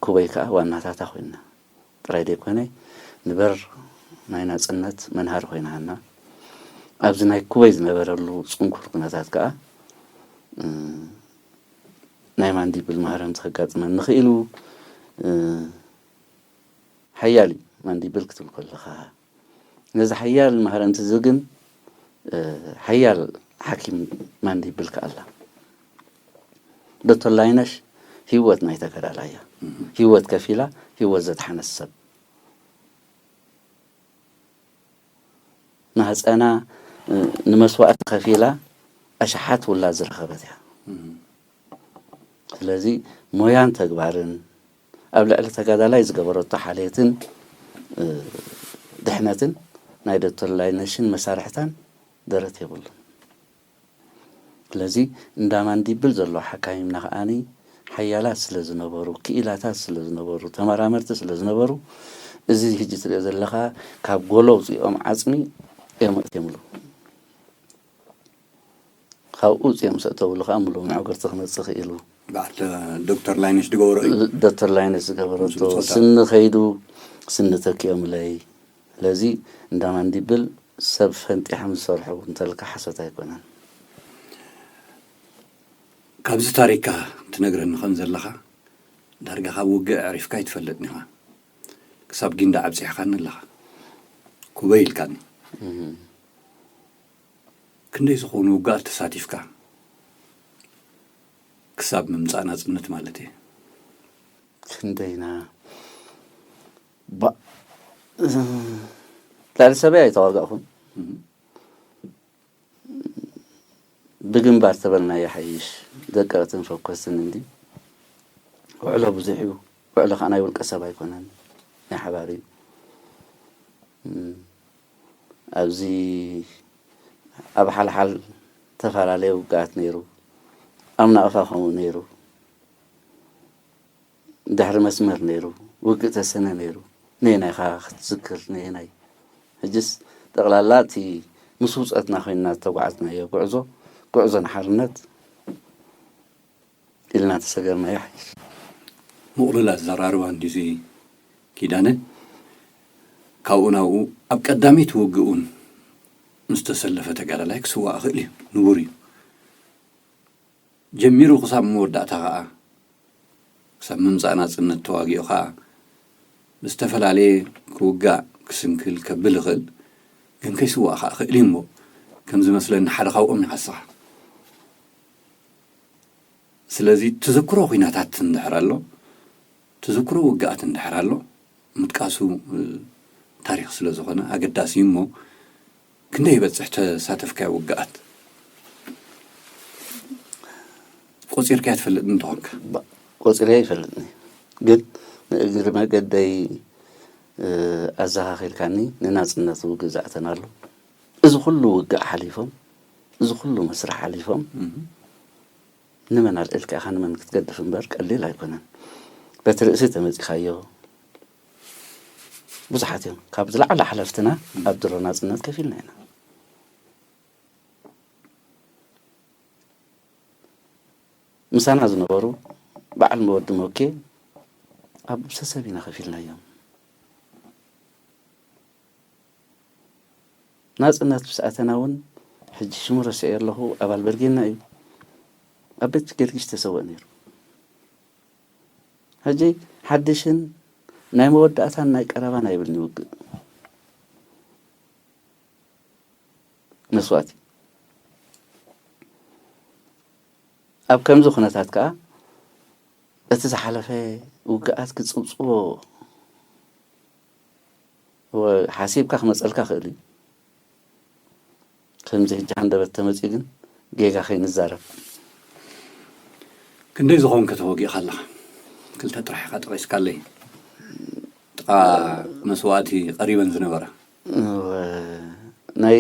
ኩበይ ከዓ ዋናታታ ኮይና ጥራይ ዘይኮነ ንበር ናይ ናፅነት መንሃሪ ኮይናሃና ኣብዚ ናይ ኩበይ ዝነበረሉ ፅንኩር ኩነታት ከዓ ናይ ማንዲብል ማህረምቲ ከጋጥመኒ ክኢሉ ሓያል እዩ ማንዲብል ክትብል ከለኻ ነዚ ሓያል ማህረምቲ እዚ ግን ሓያል ሓኪም ማንዲብል ከኣላ ዶክተር ላይነሽ ህይወት ናይ ተጋዳላይ እያ። ህይወት ከፊላ ህይወት ዘድሓነት ሰብ ማህፀና ንመስዋእቲ ከፊላ ኣሽሓት ውላድ ዝረኸበት እያ። ስለዚ ሞያን ተግባርን ኣብ ልዕሊ ተጋዳላይ ዝገበረቶ ሓልየትን ድሕነትን ናይ ዶክተር ላይነሽን መሳርሕታን ደረት የብሉን። ስለዚ እንዳ ማንዲብል ዘለዉ ሓካይምና ከዓኒ ሓያላት ስለ ዝነበሩ፣ ክኢላታት ስለ ዝነበሩ፣ ተመራመርቲ ስለ ዝነበሩ እዚ ሕጂ ትሪኦ ዘለኻ ካብ ጎሎ ኣውፂኦም ዓፅሚ እዮም ኣእትዮምሉ። ካብኡ ውፅኦም ምስ ኣእተውሉ ከዓ ሙሉእ መዕገርቲ ክመፅእ ክኢሉ። በዓል ዶክተር ላይነሽ ዝገበሮ እዩ። ዶክተር ላይነሽ ዝገበረቶ ምስሉ ፆታ። ስኒ ከይዱ ስኒ ተኪኦምለይ። ስለዚ እንዳ ማንዲብል ሰብ ፈንጢሖም ዝሰርሑ እንተልካ ሓሶት ኣይኮነን። ካብዚ ታሪካ ትነግረኒ ከም ዘለኻ፣ ዳርጋ ካብ ውግእ ኣዕሪፍካ ኣይትፈልጥን ኢኻ። ክሳብ ጊንዳዕ ኣብጺሕካኒ ኣለኻ። ኩበይ ኢልካኒ። ክንደይ ዝኾኑ ውግኣት ተሳቲፍካ? ክሳብ ምምጻእ ናጽነት ማለት እየ። ክንደይና ባ- ላዕሊ ሰበይ ኣይተዋጋእኹን። ብግንባር ተበልና ይሓይሽ። ደቀቕትን ፈኮስትን እንዲ ውዕሎ ብዙሕ እዩ። ውዕሎ ከዓ ናይ ውልቀ ሰብ ኣይኮነን፣ ናይ ሓባር እዩ። ኣብዚ ኣብ ሓልሓል ተፈላለየ ውግኣት ነይሩ። ኣብ ናቕፋ ከምኡ ነይሩ። ድሕሪ መስመር ነይሩ። ውግእ ተሰነ ነይሩ። ነየናይ ኻ ክትዝክር? ነየናይ? ሕጅስ ጠቕላላ እቲ ምስ ውፀትና ኮይንና ዝተጓዓዝናዮ ጉዕዞ፣ ጉዕዞ ንሓርነት ኢልና ተሰገርናዮ ሓይሽ። ምቕሉል ኣዘራርባ እንዲዙ ኪዳነ። ካብኡ ናብኡ ኣብ ቀዳሚት ውግእ እውን ምስ ተሰለፈ ተጋዳላይ ክስዋእ ይኽእል እዩ፣ ንቡር እዩ። ጀሚሩ ክሳብ መወዳእታ ኸዓ፣ ክሳብ ምምጻእ ናጽነት ተዋጊኡ ኸዓ፣ ብዝተፈላለየ ክውጋእ ክስንክል ከብል ይኽእል፣ ግን ከይስዋእ ኸዓ ይኽእል እዩ እሞ፣ ከም ዝመስለኒ ሓደ ካብኦም ኢኻ ንስኻ። ስለዚ ተዘክሮ ኲናታት እንድሕር ኣሎ፣ ተዘክሮ ውግኣት እንድሕር ኣሎ፣ ምጥቃሱ ታሪኽ ስለ ዝኾነ ኣገዳሲ እዩ እሞ፣ ክንደይ ይበጽሕ ተሳተፍካዮ ውግኣት? ቆጺርካዮ ትፈልጥ እንተኾንካ። ቆጺረ ይፈልጥኒ፣ ግን ንእግሪ መገደይ ኣዘኻኺርካኒ። ንናጽነት ውግእ ዝኣተናሉ፣ እዚ ኩሉ ውግእ ሓሊፎም፣ እዚ ኩሉ መስርሕ ሓሊፎም፣ ንመን ኣልዒልካ ኢኻ ንመን ክትገድፍ እምበር ቀሊል ኣይኮነን። በቲ ርእሲ ተመጺኻዮ። ብዙሓት እዮም ካብ ዝለዓለ ሓለፍትና ኣብ ድሮ ናጽነት ከፊልና ኢና። ምሳና ዝነበሩ በዓል መወዲ ሞኬ ኣብ ሰሰብ ኢና ከፊልናዮም። ናጽነት ምስ ኣተና እውን ሕጂ ሽሙ ረሲዐ ኣለኹ፣ ኣባል በርጌና እዩ። ኣብ ቤት ጊዮርጊስ ተሰውእ ነይሩ። ሕጂ ሓድሽን ናይ መወዳእታን ናይ ቀረባን ኣይብልኒ ውግእ መስዋእቲ። ኣብ ከምዚ ኩነታት ከኣ እቲ ዝሓለፈ ውግኣት ክጽብጽቦ ሓሲብካ ክመጸልካ ክእል እዩ። ከምዚ ሕጂ ሃንደበት ተመጺኡ ግን ጌጋ ከይንዛረብ። ክንደይ ዝኾንከ ተወጊእካ ኣለኻ? ክልተ ጥራሕ ኢኻ ጠቒስካለይ። ጥቓ መስዋእቲ ቀሪበን ዝነበራ። ናይ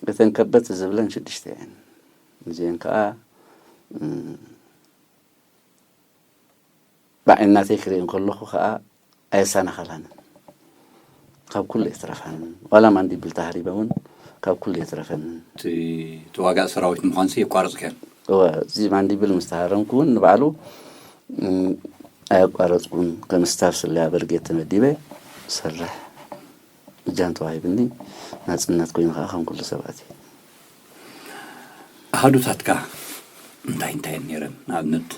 እተን ከበድቲ ዝብለን ሽዱሽተ እየን። እዚአን ከዓ ብዓይኒ ናተይ ክርኢ እንከለኹ ከዓ ኣየሰናኸላንን። ካብ ኩሉ የትረፋንን። ዋላ ማንዲብል ተሃሪበ እውን ካብ ኩሉ የትረፈንን። እቲ ተዋጋእ ሰራዊት ምዃንሲ የቋረጽካዮ። እወ፣ እዚ ማንዲብል ምስ ተሃረምኩ እውን ንባዕሉ ኣየቋረጽኩን። ከም ስታፍ ስለያ በርጌድ ተመዲበ ሰርሕ እጃን ተዋሂብኒ። ናጽነት ኮይኑ ከዓ ከም ኩሉ ሰባት እዩ። ኣሃዱታትካ እንታይ እንታይ እየን ነይረን? ንኣብነት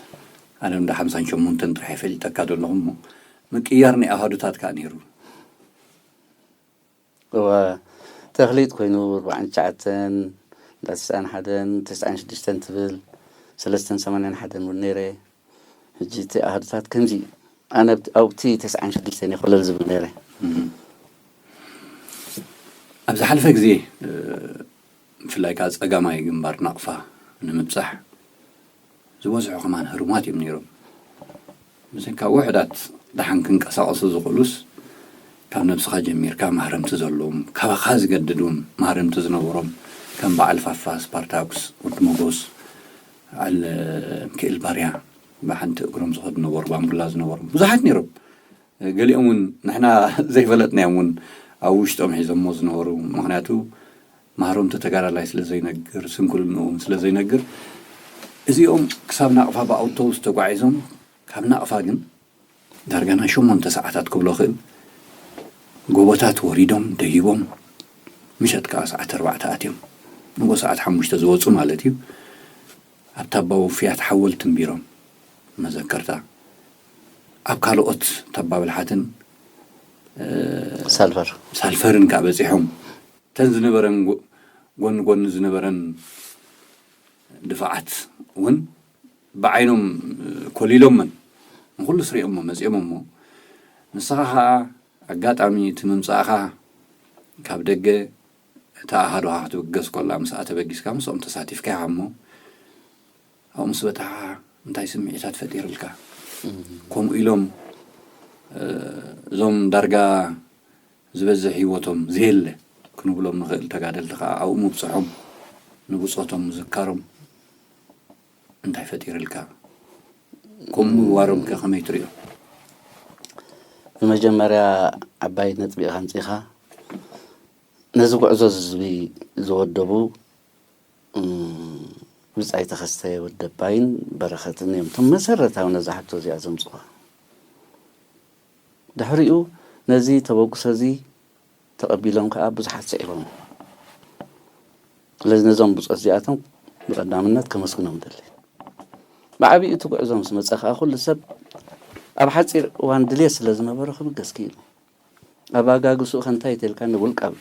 ኣነ እንዳ ሓምሳን ሸሞንተን ጥራሕ ፈሊጠካ ዘለኹ እሞ ምቅያር ናይ ኣሃዱታትካ ነይሩ። እወ፣ ተኽሊጥ ኮይኑ ኣርባዓን ትሽዓተን፣ እንዳ ተስዓን ሓደን፣ ተስዓን ሽዱሽተን ትብል፣ ሰለስተን ሰማንያን ሓደን እውን ነይረ። ሕጂ እቲ ኣሃዱታት ከምዚ እዩ። ኣነ ኣብቲ ተስዓን ሽዱሽተን እየ ኮለል ዝብል ነይረ። ኣብ ዝሓለፈ ግዜ ብፍላይ ከዓ ፀጋማይ ግንባር ናቕፋ ንምብፃሕ ዝበዝሑ ከማን ህሩማት እዮም ነይሮም። ብዘይካ ውሕዳት ደሓን ክንቀሳቐሱ ዝኽእሉስ ካብ ነብስኻ ጀሚርካ ማህረምቲ ዘለዎም፣ ካባኻ ዝገድድ እውን ማህረምቲ ዝነበሮም ከም በዓል ፋፋ፣ ስፓርታኩስ፣ ወዲ መጎስ፣ በዓል ሚካኤል ባርያ ብሓንቲ እግሮም ዝኸዱ ነበሩ፣ ባምቡላ ዝነበሮም ብዙሓት ነይሮም። ገሊኦም እውን ንሕና ዘይፈለጥናዮም እውን ኣብ ውሽጦም ሒዞሞ ዝነበሩ። ምኽንያቱ ማህረምቲ ተጋዳላይ ስለ ዘይነግር፣ ስንኩልንኡ እውን ስለ ዘይነግር፣ እዚኦም ክሳብ ናቕፋ ብኣውቶቡስ ተጓዒዞም፣ ካብ ናቕፋ ግን ዳርጋ ናይ ሸሞንተ ሰዓታት ክብሎ ክእል ጎቦታት ወሪዶም ደይቦም፣ ምሸት ከዓ ሰዓት ኣርባዕተ ኣትዮም፣ ንጎ ሰዓት ሓሙሽተ ዝወፁ ማለት እዩ። ኣብ ታባ ውፍያት ሓወልትን ቢሮም መዘከርታ፣ ኣብ ካልኦት ታባ ብልሓትን ሳልፈር ሳልፈርን ከኣ በጺሖም፣ እተን ዝነበረን ጎ- ጎኒ ጎኒ ዝነበረን ድፋዓት እውን ብዓይኖም ኮሊሎመን ንኹሉ ስሪኦሞ መጺኦም እሞ፣ ንስኻ ኸኣ ኣጋጣሚ እቲ ምምጻእኻ ካብ ደገ እታ ኣሃዱኻ ክትብገስ ኮላ ምስኣ ተበጊስካ ምስኦም ተሳቲፍካ ኢኻ እሞ፣ ኣብኡ ምስ በጻሕኻ እንታይ ስምዒታት ፈጢርልካ? ከምኡ ኢሎም እዞም ዳርጋ ዝበዝሕ ህይወቶም ዘየለ ክንብሎም ንኽእል ተጋደልቲ ከኣ ኣብኡ ምብጽሖም ንብጾቶም ምዝካሮም እንታይ ፈጢርልካ? ከምኡ ምግባሮም ከ ከመይ ትሪኦ? ብመጀመርያ ዓባይ ነጥቢ ኢኻ ኣምጺኻ። ነዚ ጉዕዞ ህዝቢ ዝወደቡ ብጻይ ተኸስተ ወደባይን በረኸትን እዮም እቶም መሰረታዊ ነዛ ሕቶ እዚኣ ዘምጽዋ። ድሕሪኡ ነዚ ተበግሶ እዚ ተቐቢሎም ከኣ ብዙሓት ስዒቦም። ስለዚ ነዞም ብጾት እዚኣቶም ብቐዳምነት ከመስግኖም ደሊ። ብዓቢኡ እቲ ጉዕዞ ምስ መጸ ከኣ ኩሉ ሰብ ኣብ ሓጺር እዋን ድልየት ስለ ዝነበሮ ክብገስ ክኢሉ። ኣብ ኣጋግስኡ ከ እንታይ ተልካ ንውልቃዊ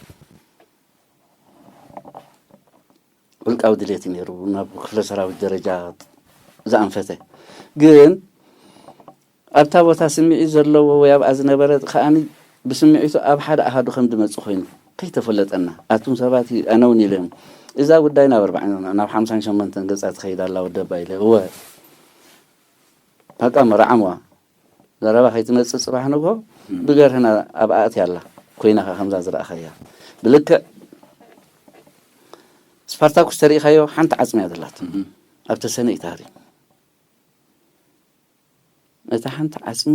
ውልቃዊ ድሌት እዩ ነይሩ ናብ ክፍለ ሰራዊት ደረጃ ዝኣንፈተ። ግን ኣብታ ቦታ ስምዒት ዘለዎ ወይ ኣብኣ ዝነበረ ከኣኒ ብስምዒቱ ኣብ ሓደ ኣሃዱ ከም ዝመጽእ ኮይኑ ከይተፈለጠና ኣቱም ሰባት ኣነውን ኢለ እዮም እዛ ጉዳይ ናብ ኣርባዓን ናብ ሓምሳን ሸሞንተን ገጻ ትኸይድ ኣላ ወደባ ኢለ እወ በቃ መርዓምዋ ዘረባ ከይትመጽእ ጽባሕ ንግሆ ብገርህና ኣብኣ ኣትያ ኣላ ኮይና ከኣ ከምዛ ዝረኣኻያ ብልክዕ ስፓርታኩስ ተሪኢኻዮ ሓንቲ ዓጽሚ እያ ዘላት ኣብ ተሰነ እዩ ተሃሪሙ እታ ሓንቲ ዓጽሚ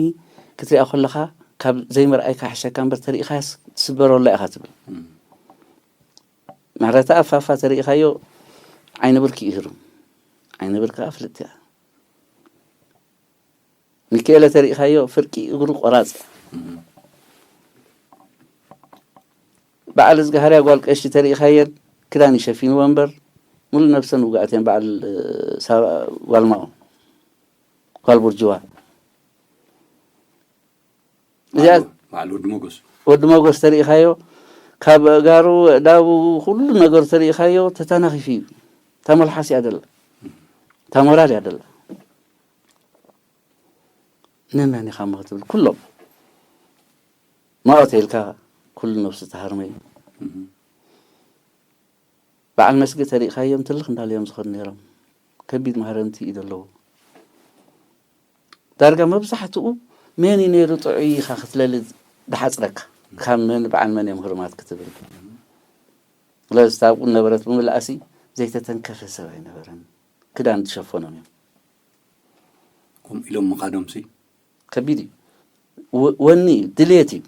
ክትሪኣ ከለኻ ካብ ዘይምርኣይ ካሕሸካ እምበር ተሪኢኻያስ ትስበረላ ኢኻ ትብል ምሕረተ ኣፋፋ ተሪኢኻዮ ዓይኒ ብርኪ ይህርም ዓይኒ ብርኪ ኣፍልጥ እያ ሚካኤለ ተሪኢኻዮ ፍርቂ እግሩ ቆራፅ በዓል እዝግሃርያ ጓል ቀሺ ተሪኢኻየን ክዳን ይሸፊንዎ እምበር ሙሉ ነብሰን ውግኣት እየን በዓል ጓልማኦ ጓል ቡርጅዋ እዚኣ ወዲ መጎስ ተሪኢኻዮ ካብ ጋሩ ዳቡ ኩሉ ነገሩ ተሪኢኻዮ ተተናኺፉ እዩ ተመልሓስ እያ ደላ ተሞራል እያ ደላ ንመን ኢኻ እሞ ክትብል ኩሎም ማኦ ተይልካ ኩሉ ነብሱ ተሃርመ እዩ በዓል መስጊድ ተሪእኻዮም ትልኽ እንዳልዮም ዝኸዱ ነይሮም ከቢድ ማህረምቲ እዩ ዘለዎ ዳርጋ መብዛሕትኡ መን እዩ ነይሩ ጥዑይ ኢኻ ክትለሊ ዝሓፅረካ ካብ መን በዓል መን እዮም ህሩማት ክትብል ስለዚ ኣብኡ ነበረት ብምልኣሲ ዘይተተንከፈ ሰብ ኣይነበረን ክዳን ዝሸፈኖም እዮም ከምኡ ኢሎም ምኻዶምሲ ከቢድ እዩ ወኒ እዩ ድልየት እዩ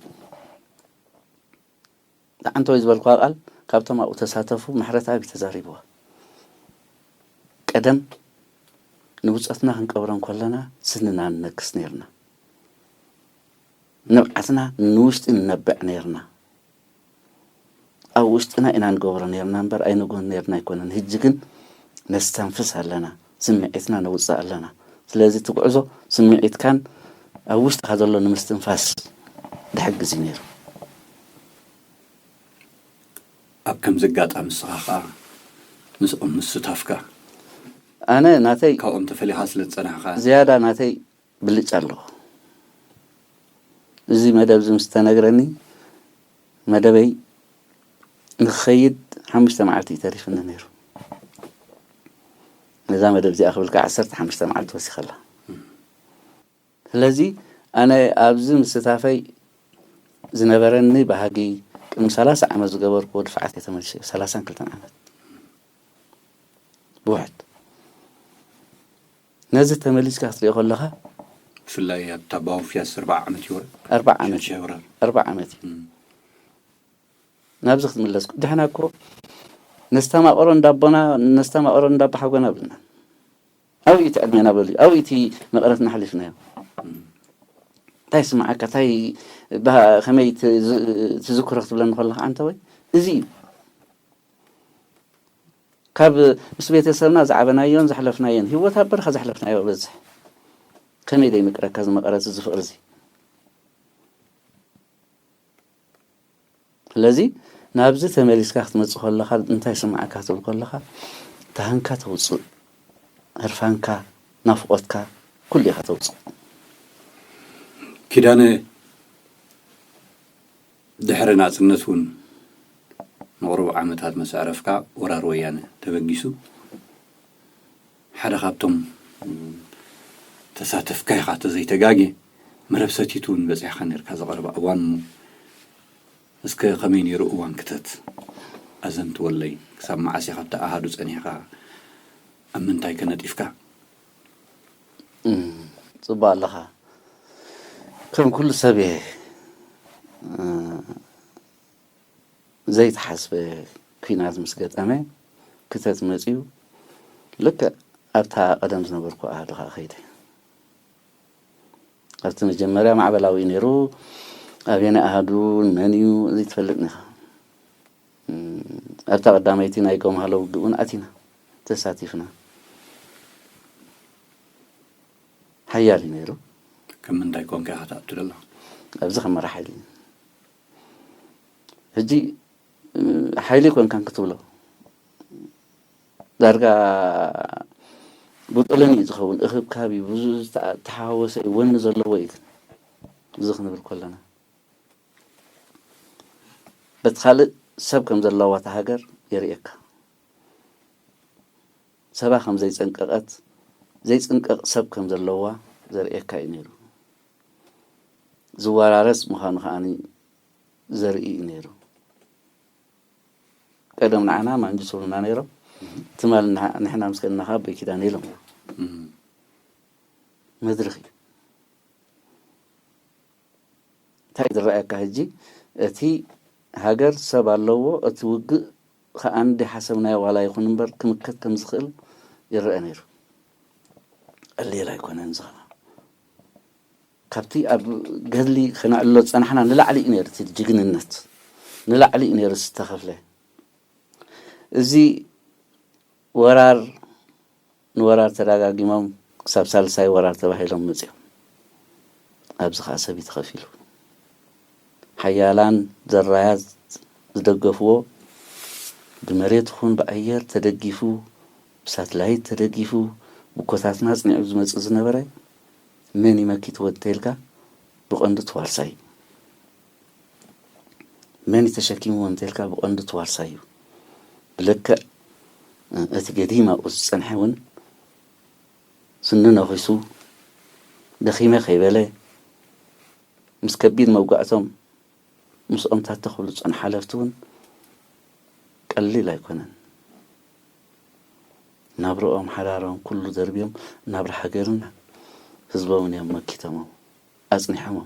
ዓንተወይ ዝበልኩዋ ቃል ካብቶም ኣብኡ ተሳተፉ ምሕረት ኣብ ተዛሪብዋ ቀደም ንብፆትና ክንቀብሮም ከለና ስንና ንነክስ ነርና ንብዓትና ንውሽጢ ንነብዕ ነርና ኣብ ውሽጥና ኢና ንገብሮ ነርና እምበር ኣይነጎን ነርና ኣይኮነን ህጂ ግን ነስተንፍስ ኣለና ስምዒትና ነውፅእ ኣለና ስለዚ እቲ ጉዕዞ ስምዒትካን ኣብ ውሽጥካ ዘሎ ንምስትንፋስ ዝሕግዝ እዩ ነይሩ ኣብ ከምዚ ኣጋጣሚ ንስኻ ኸዓ ምስኦም ምስታፍካ ኣነ ናተይ ካብኦም ተፈሊኻ ስለ ዝጸናሕኻ ዝያዳ ናተይ ብልጫ ኣለዎ እዚ መደብ እዚ ምስ ተነግረኒ መደበይ ንክኸይድ ሓሙሽተ መዓልቲ እዩ ተሪፍኒ ነይሩ ነዛ መደብ እዚኣ ክብልካ ዓሰርተ ሓሙሽተ መዓልቲ ወሲኸላ ስለዚ ኣነ ኣብዚ ምስታፈይ ዝነበረኒ ባህጊ ቅድሚ ሰላሳ ዓመት ዝገበርኩዎ ድፍዓት እየ ተመልሰ ሰላሳን ክልተን ዓመት ብውሕድ ነዚ ተመሊስካ ክትሪኦ ከለኻ ብፍላይ ኣብ ታባዊ ፍያስ ኣርባዓ ዓመት ይወረ ኣርባዓ ዓመት ሸሸ ወረ ኣርባዓ ዓመት እዩ ናብዚ ክትምለስ ድሕና እኮ ነስተማቕሮ እንዳቦና ነስተማቕሮ እንዳባሓጎና ብልና ኣብኡ እቲ ዕድሜና በሉ ኣብኡ እቲ መቐረትና ሓሊፍናዮ እንታይ ስምዓካ እንታይ ከመይ ትዝክሮ ክትብለኒ ከለካ ኣንተ ወይ እዚ እዩ ካብ ምስ ቤተሰብና ዝዓበናዮን ዘሕለፍናዮን ህይወት ኣብ በረኻ ዘሕለፍናዮ በዝሕ። ከመይ ደይ ምቅረካ ዝመቐረት እዚ ፍቕሪ እዚ? ስለዚ ናብዚ ተመሊስካ ክትመጽእ ከለኻ እንታይ ስምዓካ ትብል ከለኻ፣ ታህንካ ተውጽእ፣ ህርፋንካ፣ ናፍቖትካ ኩሉ ኢኻ ተውጽእ። ኪዳነ፣ ድሕሪ ናጽነት እውን ንቕሩብ ዓመታት ምስ ዕረፍካ ወራር ወያነ ተበጊሱ ሓደ ካብቶም ተሳተፍካ ኢኻ ተዘይተጋጌ። መረብ ሰቲት እውን በጺሕካ ነርካ ዝቐረባ እዋን እሞ እስከ ከመይ ነይሩ እዋን ክተት ኣዘንትወለይ? ክሳብ መዓስ ኢኻ ኣብቲ ኣሃዱ ጸኒሕካ? ኣብ ምንታይ ከነጢፍካ? ጽቡቕ ኣለኻ። ከም ኩሉ ሰብ እየ ዘይተሓስበ ኲናት ምስ ገጠመ ክተት መጺኡ ልክዕ ኣብታ ቀደም ዝነበርኩ ኣሃዱ ከዓ ከይደ። ኣብቲ መጀመርያ ማዕበላዊ እዩ ነይሩ። ኣበየናይ ኣሃዱ መን እዩ እዚ ትፈልጥ ኒኻ። ኣብታ ቀዳመይቲ ናይ ጎምሃሎ ውግእ እውን ኣቲና ተሳቲፍና። ሓያል እዩ ነይሩ። ከም ምንታይ ኮንካ ኢኻ ትኣቱ ዘለኻ? ኣብዚ ከም መራሕ ሓይሊ ሕጂ ሓይሊ ኮንካን ክትብሎ ዳርጋ ብጥልን እዩ ዝኸውን። እኽብካብ እዩ፣ ብዙ ዝተሓወሰ እዩ፣ ወኒ ዘለዎ እዩ። ግን እዚ ክንብል ከለና በቲ ካልእ ሰብ ከም ዘለዋ እታ ሃገር የርእየካ። ሰባ ከም ዘይጸንቀቐት ዘይጽንቀቕ ሰብ ከም ዘለዋ ዘርእየካ እዩ ነይሩ። ዝወራረስ ምዃኑ ከዓኒ ዘርኢ እዩ ነይሩ። ቀደም ንዓና ማንጁስ ይብሉና ነይሮም። ትማል ንሕና ምስ ከድና ከዓ ኣቦይ ኪዳነ ኢሎም። መድርኽ እዩ። እንታይ ዝረኣየካ ሕጂ? እቲ ሃገር ሰብ ኣለዎ፣ እቲ ውግእ ከዓ እንደ ሓሰብናዮ ዋላ ይኹን እምበር ክምከት ከም ዝኽእል ይረአ ነይሩ። ቀሊል ኣይኮነን። እዚ ከዓ ካብቲ ኣብ ገድሊ ከነዕልሎ ዝጸናሕና ንላዕሊ እዩ ነይሩ። እቲ ጅግንነት ንላዕሊ እዩ ነይሩ ዝተኸፍለ። እዚ ወራር ንወራር ተዳጋጊሞም ክሳብ ሳልሳይ ወራር ተባሂሎም መጺኦም። ኣብዚ ከዓ ሰብ እዩ ተኸፊሉ። ሓያላን ዘራያት ዝደገፍዎ ብመሬት ይኹን ብኣየር ተደጊፉ ብሳትላይት ተደጊፉ ብኮታትና ኣጽኒዑ ዝመጽእ ዝነበረ መን ይመኪትዎ እንተኢልካ ብቐንዱ እቲ ዋርሳይ እዩ። መን እዩ ተሸኪምዎ እንተኢልካ ብቐንዱ እቲ ዋርሳይ እዩ። ብልክዕ እቲ ገዲም ኣብኡ ዝጸንሐ እውን ስኒ ነኺሱ ደኺመ ከይበለ ምስ ከቢድ መውጋእቶም ምስኦም ታተኽሉ ዝጸንሑ ሓለፍቲ እውን ቀሊል ኣይኮነን። ናብርኦም ሓዳሮም ኩሉ ደርብዮም ናብራ ሃገርን ህዝቦምን እዮም መኪቶሞ ኣጽኒሖሞ።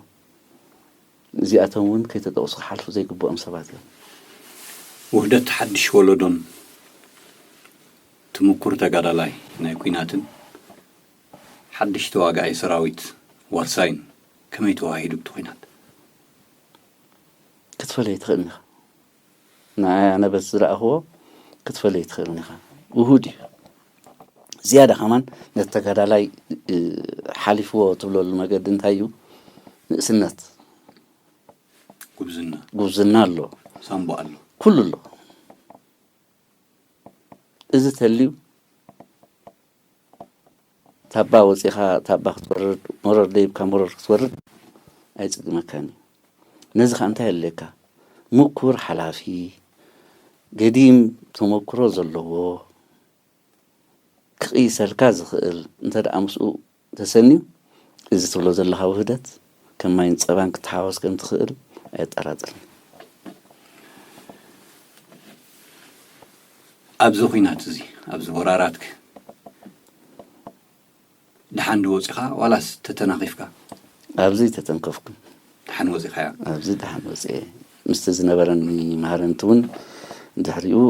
እዚኣቶም እውን ከይተጠቕሱ ክሓልፉ ዘይግብኦም ሰባት እዮም። ውህደት ሓድሽ ወለዶን ትምኩር ተጋዳላይ ናይ ኲናትን ሓድሽ ተዋጋኣይ ሰራዊት ዋርሳይን ከመይ ተዋሂዱ ብቲ ኲናት? ክትፈልዮ ኣይትኽእልን ኢኻ። ንዓይ ኣነ በቲ ዝረኣኽዎ ክትፈልዮ ኣይትኽእልን ኢኻ። ውሁድ እዩ። ዝያዳ ከማን ነቲ ተጋዳላይ ሓሊፍዎ ትብለሉ መገዲ እንታይ እዩ? ንእስነት፣ ጉብዝና፣ ጉብዝና ኣሎ፣ ሳምቦ ኣሎ። ኩሉ ኣሎ። እዚ ተልዩ ታባ ወፂኻ ታባ ክትወርድ፣ መሮር ደይብካ መሮር ክትወርድ ኣይፅግመካን እዩ። ነዚ ከዓ እንታይ የድልየካ? ምኩር ሓላፊ፣ ገዲም ተመክሮ ዘለዎ፣ ክቕይሰልካ ዝኽእል እንተ ደኣ ምስኡ ተሰንዩ፣ እዚ ትብሎ ዘለኻ ውህደት ከም ማይን ጸባን ክትሓወስ ከም ትኽእል ኣየጠራጥርን። ኣብዚ ኹናት እዚ፣ ኣብዚ ወራራትክ ድሓን ዶ ወጺኻ ዋላስ ተተናኺፍካ? ኣብዚ ተተንከፍኩ። ድሓን ወጺኻያ? ኣብዚ ድሓን ወጽኤ። ምስቲ ዝነበረኒ ማህረምቲ እውን ድሕሪኡ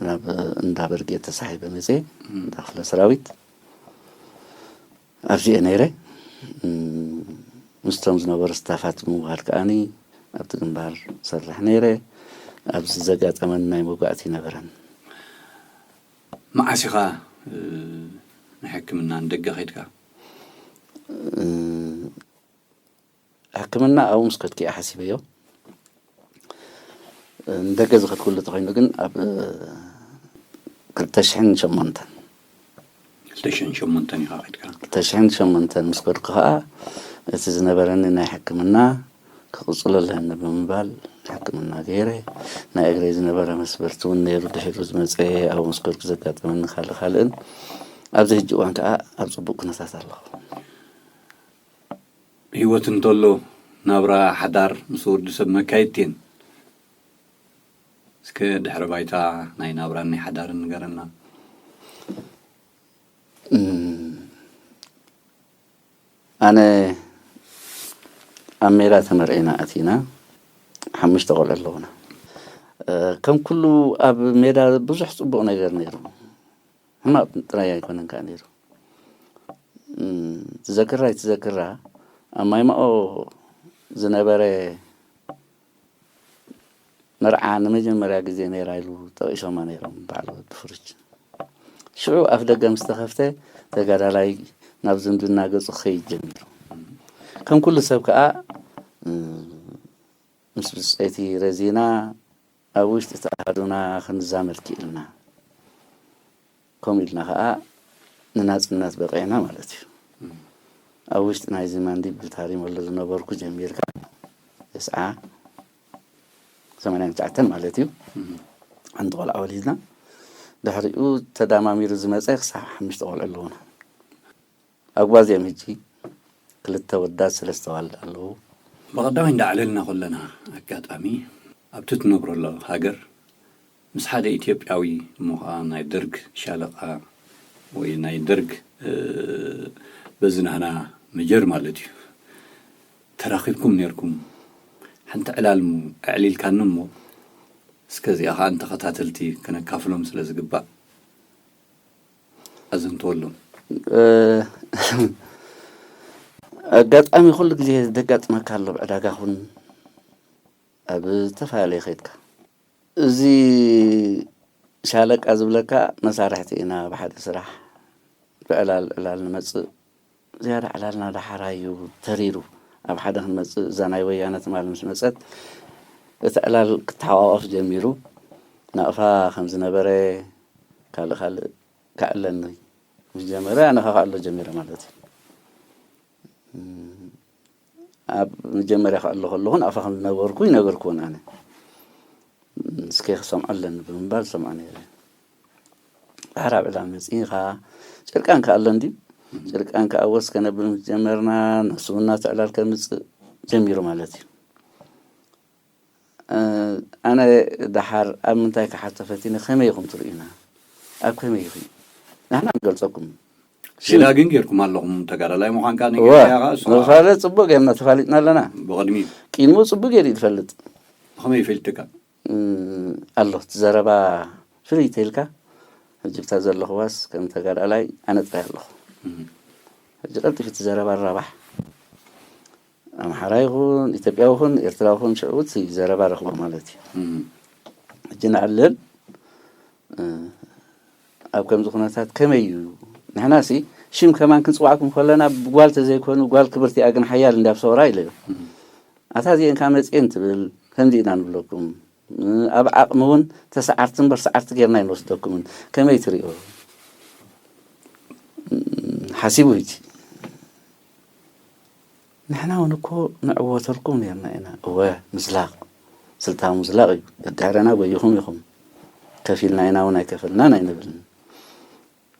ናብ እንዳ በርጌድ ተሳሒበ መጽኤ፣ እንዳ ክፍለ ሰራዊት። ኣብዚኤ ነይረ። ምስቶም ዝነበሩ ስታፋት ምውሃድ ከኣኒ ኣብቲ ግንባር ሰርሕ ነይረ። ኣብዚ ዘጋጠመኒ ናይ መጓእቲ ይነበረን። መዓስ ኢኻ፣ እ፣ ንሕክምና ንደገ ኸይድካ? እ፣ ሕክምና ኣብኡ ምስ ከድኩ እየ ሓሲበዮ። ንደገ ዝኸድኩሉ እንተኾይኑ ግን ኣብ፣ እ፣ ክልተ ሽሕን ሸሞንተን። ክልተ ሽሕን ሸሞንተን ኢኻ ኸድካ? ክልተ ሽሕን ሸሞንተን ምስ ከድኩ ኸኣ እቲ ዝነበረኒ ናይ ሕክምና ክቕጽሎ ኣለኒ ብምባል ሕክምና ገይረ። ናይ እግረይ ዝነበረ መስበርቲ እውን ነይሩ፣ ድሒሩ ዝመጸ ኣብኡ ምስ ከድኩ ዘጋጠመኒ ካልእ ካልእን። ኣብዚ ሕጂ እዋን ከኣ ኣብ ጽቡቕ ኩነታት ኣለኹ። ህይወት እንተሎ ናብራ ሓዳር ምስ ወዲ ሰብ መካየድቲ እየን። እስከ ድሕረ ባይታ ናይ ናብራን ናይ ሓዳርን ንገረና። እም፣ ኣነ ኣብ ሜዳ ተመርዒና ኣቲና፣ ሓሙሽተ ቆልዑ ኣለዉና። እ፣ ከም ኩሉ ኣብ ሜዳ ብዙሕ ጽቡቕ ነገር ነይሩ። ሕማቕ ጥራይ ኣይኮነን ከኣ ነይሩ። እም፣ ትዘክራ ኣይትዘክራ፣ ኣብ ማይማኦ ዝነበረ መርዓ ንመጀመርያ ግዜ ነይራ ኢሉ ጠቒሶማ ነይሮም በዓል ወዲ ፍርጅ። ሽዑ ኣፍ ደገ ምስ ተኸፍተ፣ ተጋዳላይ ናብ ዝምድና ገጹ ክኸይድ ጀሚሩ። ከም ኩሉ ሰብ ከኣ፣ እም፣ ምስ ብጸይቲ ረዚና ኣብ ውሽጢ እቲ ኣሃዱና ክንዛመድ ክኢልና። ከምኡ ኢልና ኸኣ ንናጽነት በቒዕና ማለት እዩ። እም። ኣብ ውሽጢ ናይዚ ማንዲብል ታሪሞሎ ዝነበርኩ ጀሚርካ፣ ተስዓ ሰማንያን ትሽዓተን ማለት እዩ። እም። ሓንቲ ቆልዓ ወሊድና። ድሕሪኡ ተዳማሚሩ ዝመጸ ክሳብ ሓሙሽተ ቆልዑ ኣለዉና። ኣጓዝዮም ሕጂ ክልተ ወዳት ሰለስተ ዋልድ ኣለዉ። ብቐዳማይ እንዳዕለልና ከለና ኣጋጣሚ ኣብቲ ትነብረሉ ሃገር ምስ ሓደ ኢትዮጵያዊ እሞ ኸኣ ናይ ደርግ ሻለቃ ወይ ናይ ደርግ፣ እ፣ በዚ ናህና መጀር ማለት እዩ ተራኺብኩም ነይርኩም። ሓንቲ ዕላል እሞ ኣዕሊልካኒ እሞ እስከ እዚኣ ኸኣ ንተኸታተልቲ ከነካፍሎም ስለ ዝግባእ ኣዘንትወሎም። እ፣ ኣጋጣሚ ኩሉ ግዜ ዘጋጥመካ ኣሎ፣ ኣብ ዕዳጋ ኹን ኣብ ዝተፈላለየ ኸይድካ። እዚ ሻለቃ ዝብለካ መሳርሕቲ ኢና፣ ኣብ ሓደ ስራሕ ብዕላል ዕላል ንመጽእ። ዝያዳ ዕላልና ደሓር እዩ ተሪሩ። ኣብ ሓደ ክንመጽእ፣ እዛ ናይ ወያነ ትማል ምስ መጸት፣ እቲ ዕላል ክተሓቋቆፍ ጀሚሩ። ናቕፋ ከም ዝነበረ፣ ካልእ ካልእ ከዕለኒ ምስ ጀመረ፣ ኣነ ኸኣ ክዕሎ ጀሚረ ማለት እዩ። እም፣ ኣብ መጀመርያ ክዕሎ ከለኹ ናቕፋ ከም ዝነበርኩ ይነገርኩዎን ኣነ። እም፣ እስከ ክሰምዖ ኣለኒ ብምባል ሰምዖ ነይረ። ድሓር ኣብ ዕላል መጺእኻ፣ ጭርቃን ከኣ ኣሎ እንድዩ። ጭርቃን ከኣ ወስ ከነብል ምስ ጀመርና፣ ንሱ እውን ናቱ ዕላል ከምጽእ ጀሚሩ ማለት እዩ። እ፣ ኣነ ደሓር ኣብ ምንታይ ክሓቶ ፈቲነ፣ ከመይ ኢኹም ትርእዩና? ኣብ ከመይ ኢኹም? ንሕና ንገልጸኩም። ሽም ሌላ ግን ጌርኩም ኣለኹም፣ ተጋዳላይ ምዃንካ እወ፣ ነጊርካያ ኸኣ እሱ ኸኣ መፋለጥ ጽቡቕ ጌርና ተፋሊጥና ኣለና። ብቕድሚት። ቅድሚኡ ጽቡቕ ጌሩ እዩ ዝፈልጥ። ብኸመይ ይፈልጥካ? እ፣ ኣሎ፣ እቲ ዘረባ ፍልይ ተይልካ፣ ሕጂ ብታ ዘለኹዋስ ከም ተጋዳላይ ኣነ ጥራይ ኣለኹ። እም። ሕጂ ቀልጢፉ እቲ ዘረባ ይራባሕ። ኣምሓራ ይኹን፣ ኢትዮጵያ ይኹን፣ ኤርትራ ይኹን፣ ሽዑ እቲ ዘረባ ረኽቦ ማለት እዩ። እም። ሕጂ ንዕልል፣ እ፣ ኣብ ከምዚ ኩነታት ከመይ እዩ? ንሕናሲ ሽም ከማን ክንጽዋዕኩም ከለና ብጓል ተዘይኮኑ፣ ጓል ክብርቲ እያ ግን ሓያል እንድያ ኣብ ሰውራ ኢለዮ። እም። ኣታ እዚኤን ካብ መጽኤን ትብል፣ ከምዚ ኢና ንብለኩም። ኣብ ዓቕሚ እውን ተሰዓርቲ እምበር ሰዓርቲ ጌርና ኣይንወስደኩምን። ከመይ ትሪኦ? ሓሲቡ ሕጂ። ንሕና እውን እኮ ንዕወተልኩም ኔርና ኢና። እወ፣ ምዝላቕ፣ ስልታዊ ምዝላቕ እዩ። ደድሕረና ጎይኹም ኢኹም። ከፊልና ኢና እውን ኣይከፈልናን ኣይንብልን።